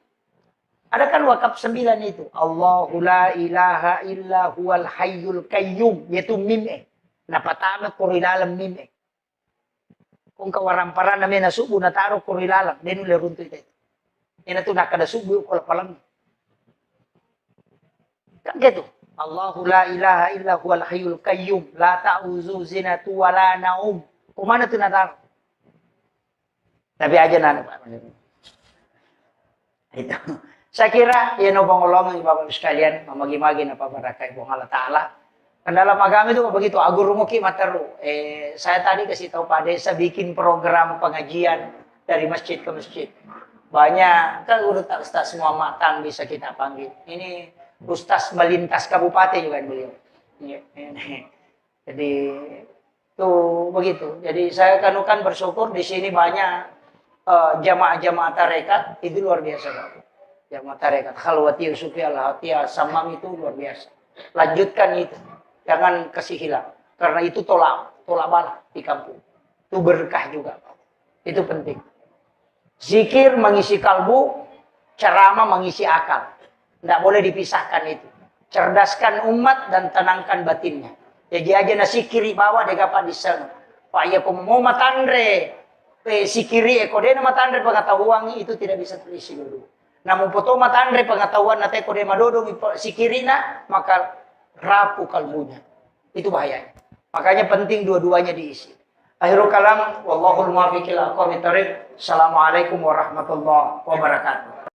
Ada kan wakaf sembilan itu. Allahu la ilaha illa huwal hayyul qayyum. Yaitu mim e. Napatama ko ri laleng mim e. Ko engka waramparanna mena subuh nataro ko ri laleng. De nulle runtu itu. Iyanatu nakkeda subuh ko lapaleng. Kan gitu. Allahu la ilaha illa huwal hayyul qayyum. La ta'uzu zinatu wa la naum. Ko mana tu nataro? Tapi aja nana, Pak. Itu. Saya kira, ya, no pangolongan, Bapak Ibu sekalian, mamagi-magi napa barakai Puang Allah Ta'ala. Kan dalam agama itu begitu, agurumuki materu. Eh, saya tadi kasih tahu Pak Desa bikin program pengajian dari masjid ke masjid. Banyak, kan guru tak ustaz semua matang bisa kita panggil. Ini ustaz melintas kabupaten juga beliau. Iya, ini. Jadi, itu begitu. Jadi, saya kan, kan bersyukur di sini banyak, eh, jamaah-jamaah tarekat, itu luar biasa, Pak. Jamaah tarekat, Khalwati, Sufi, Al-Hatiyah, Samam itu luar biasa. Lanjutkan itu. Jangan kasih hilang. Karena itu tolak, tolak bala di kampung. Itu berkah juga, Pak. Itu penting. Zikir mengisi kalbu, ceramah mengisi akal. Ndak boleh dipisahkan itu. Cerdaskan umat dan tenangkan batinnya. Jadi aja nasikiri bawa dega pa diseng. Pak, iya ko mau matanre, eh, sikiri e ko dena matanre pengetahuan itu tidak bisa terisi dulu. Namun poto matanre pengetahuan nate ko de madodong sikirina, maka rapuh kalbunya. Itu bahayanya. Makanya penting dua-duanya diisi. Akhirul kalam, wallahul muwaffiq ila aqwamit thariq. Assalamualaikum warahmatullahi wabarakatuh.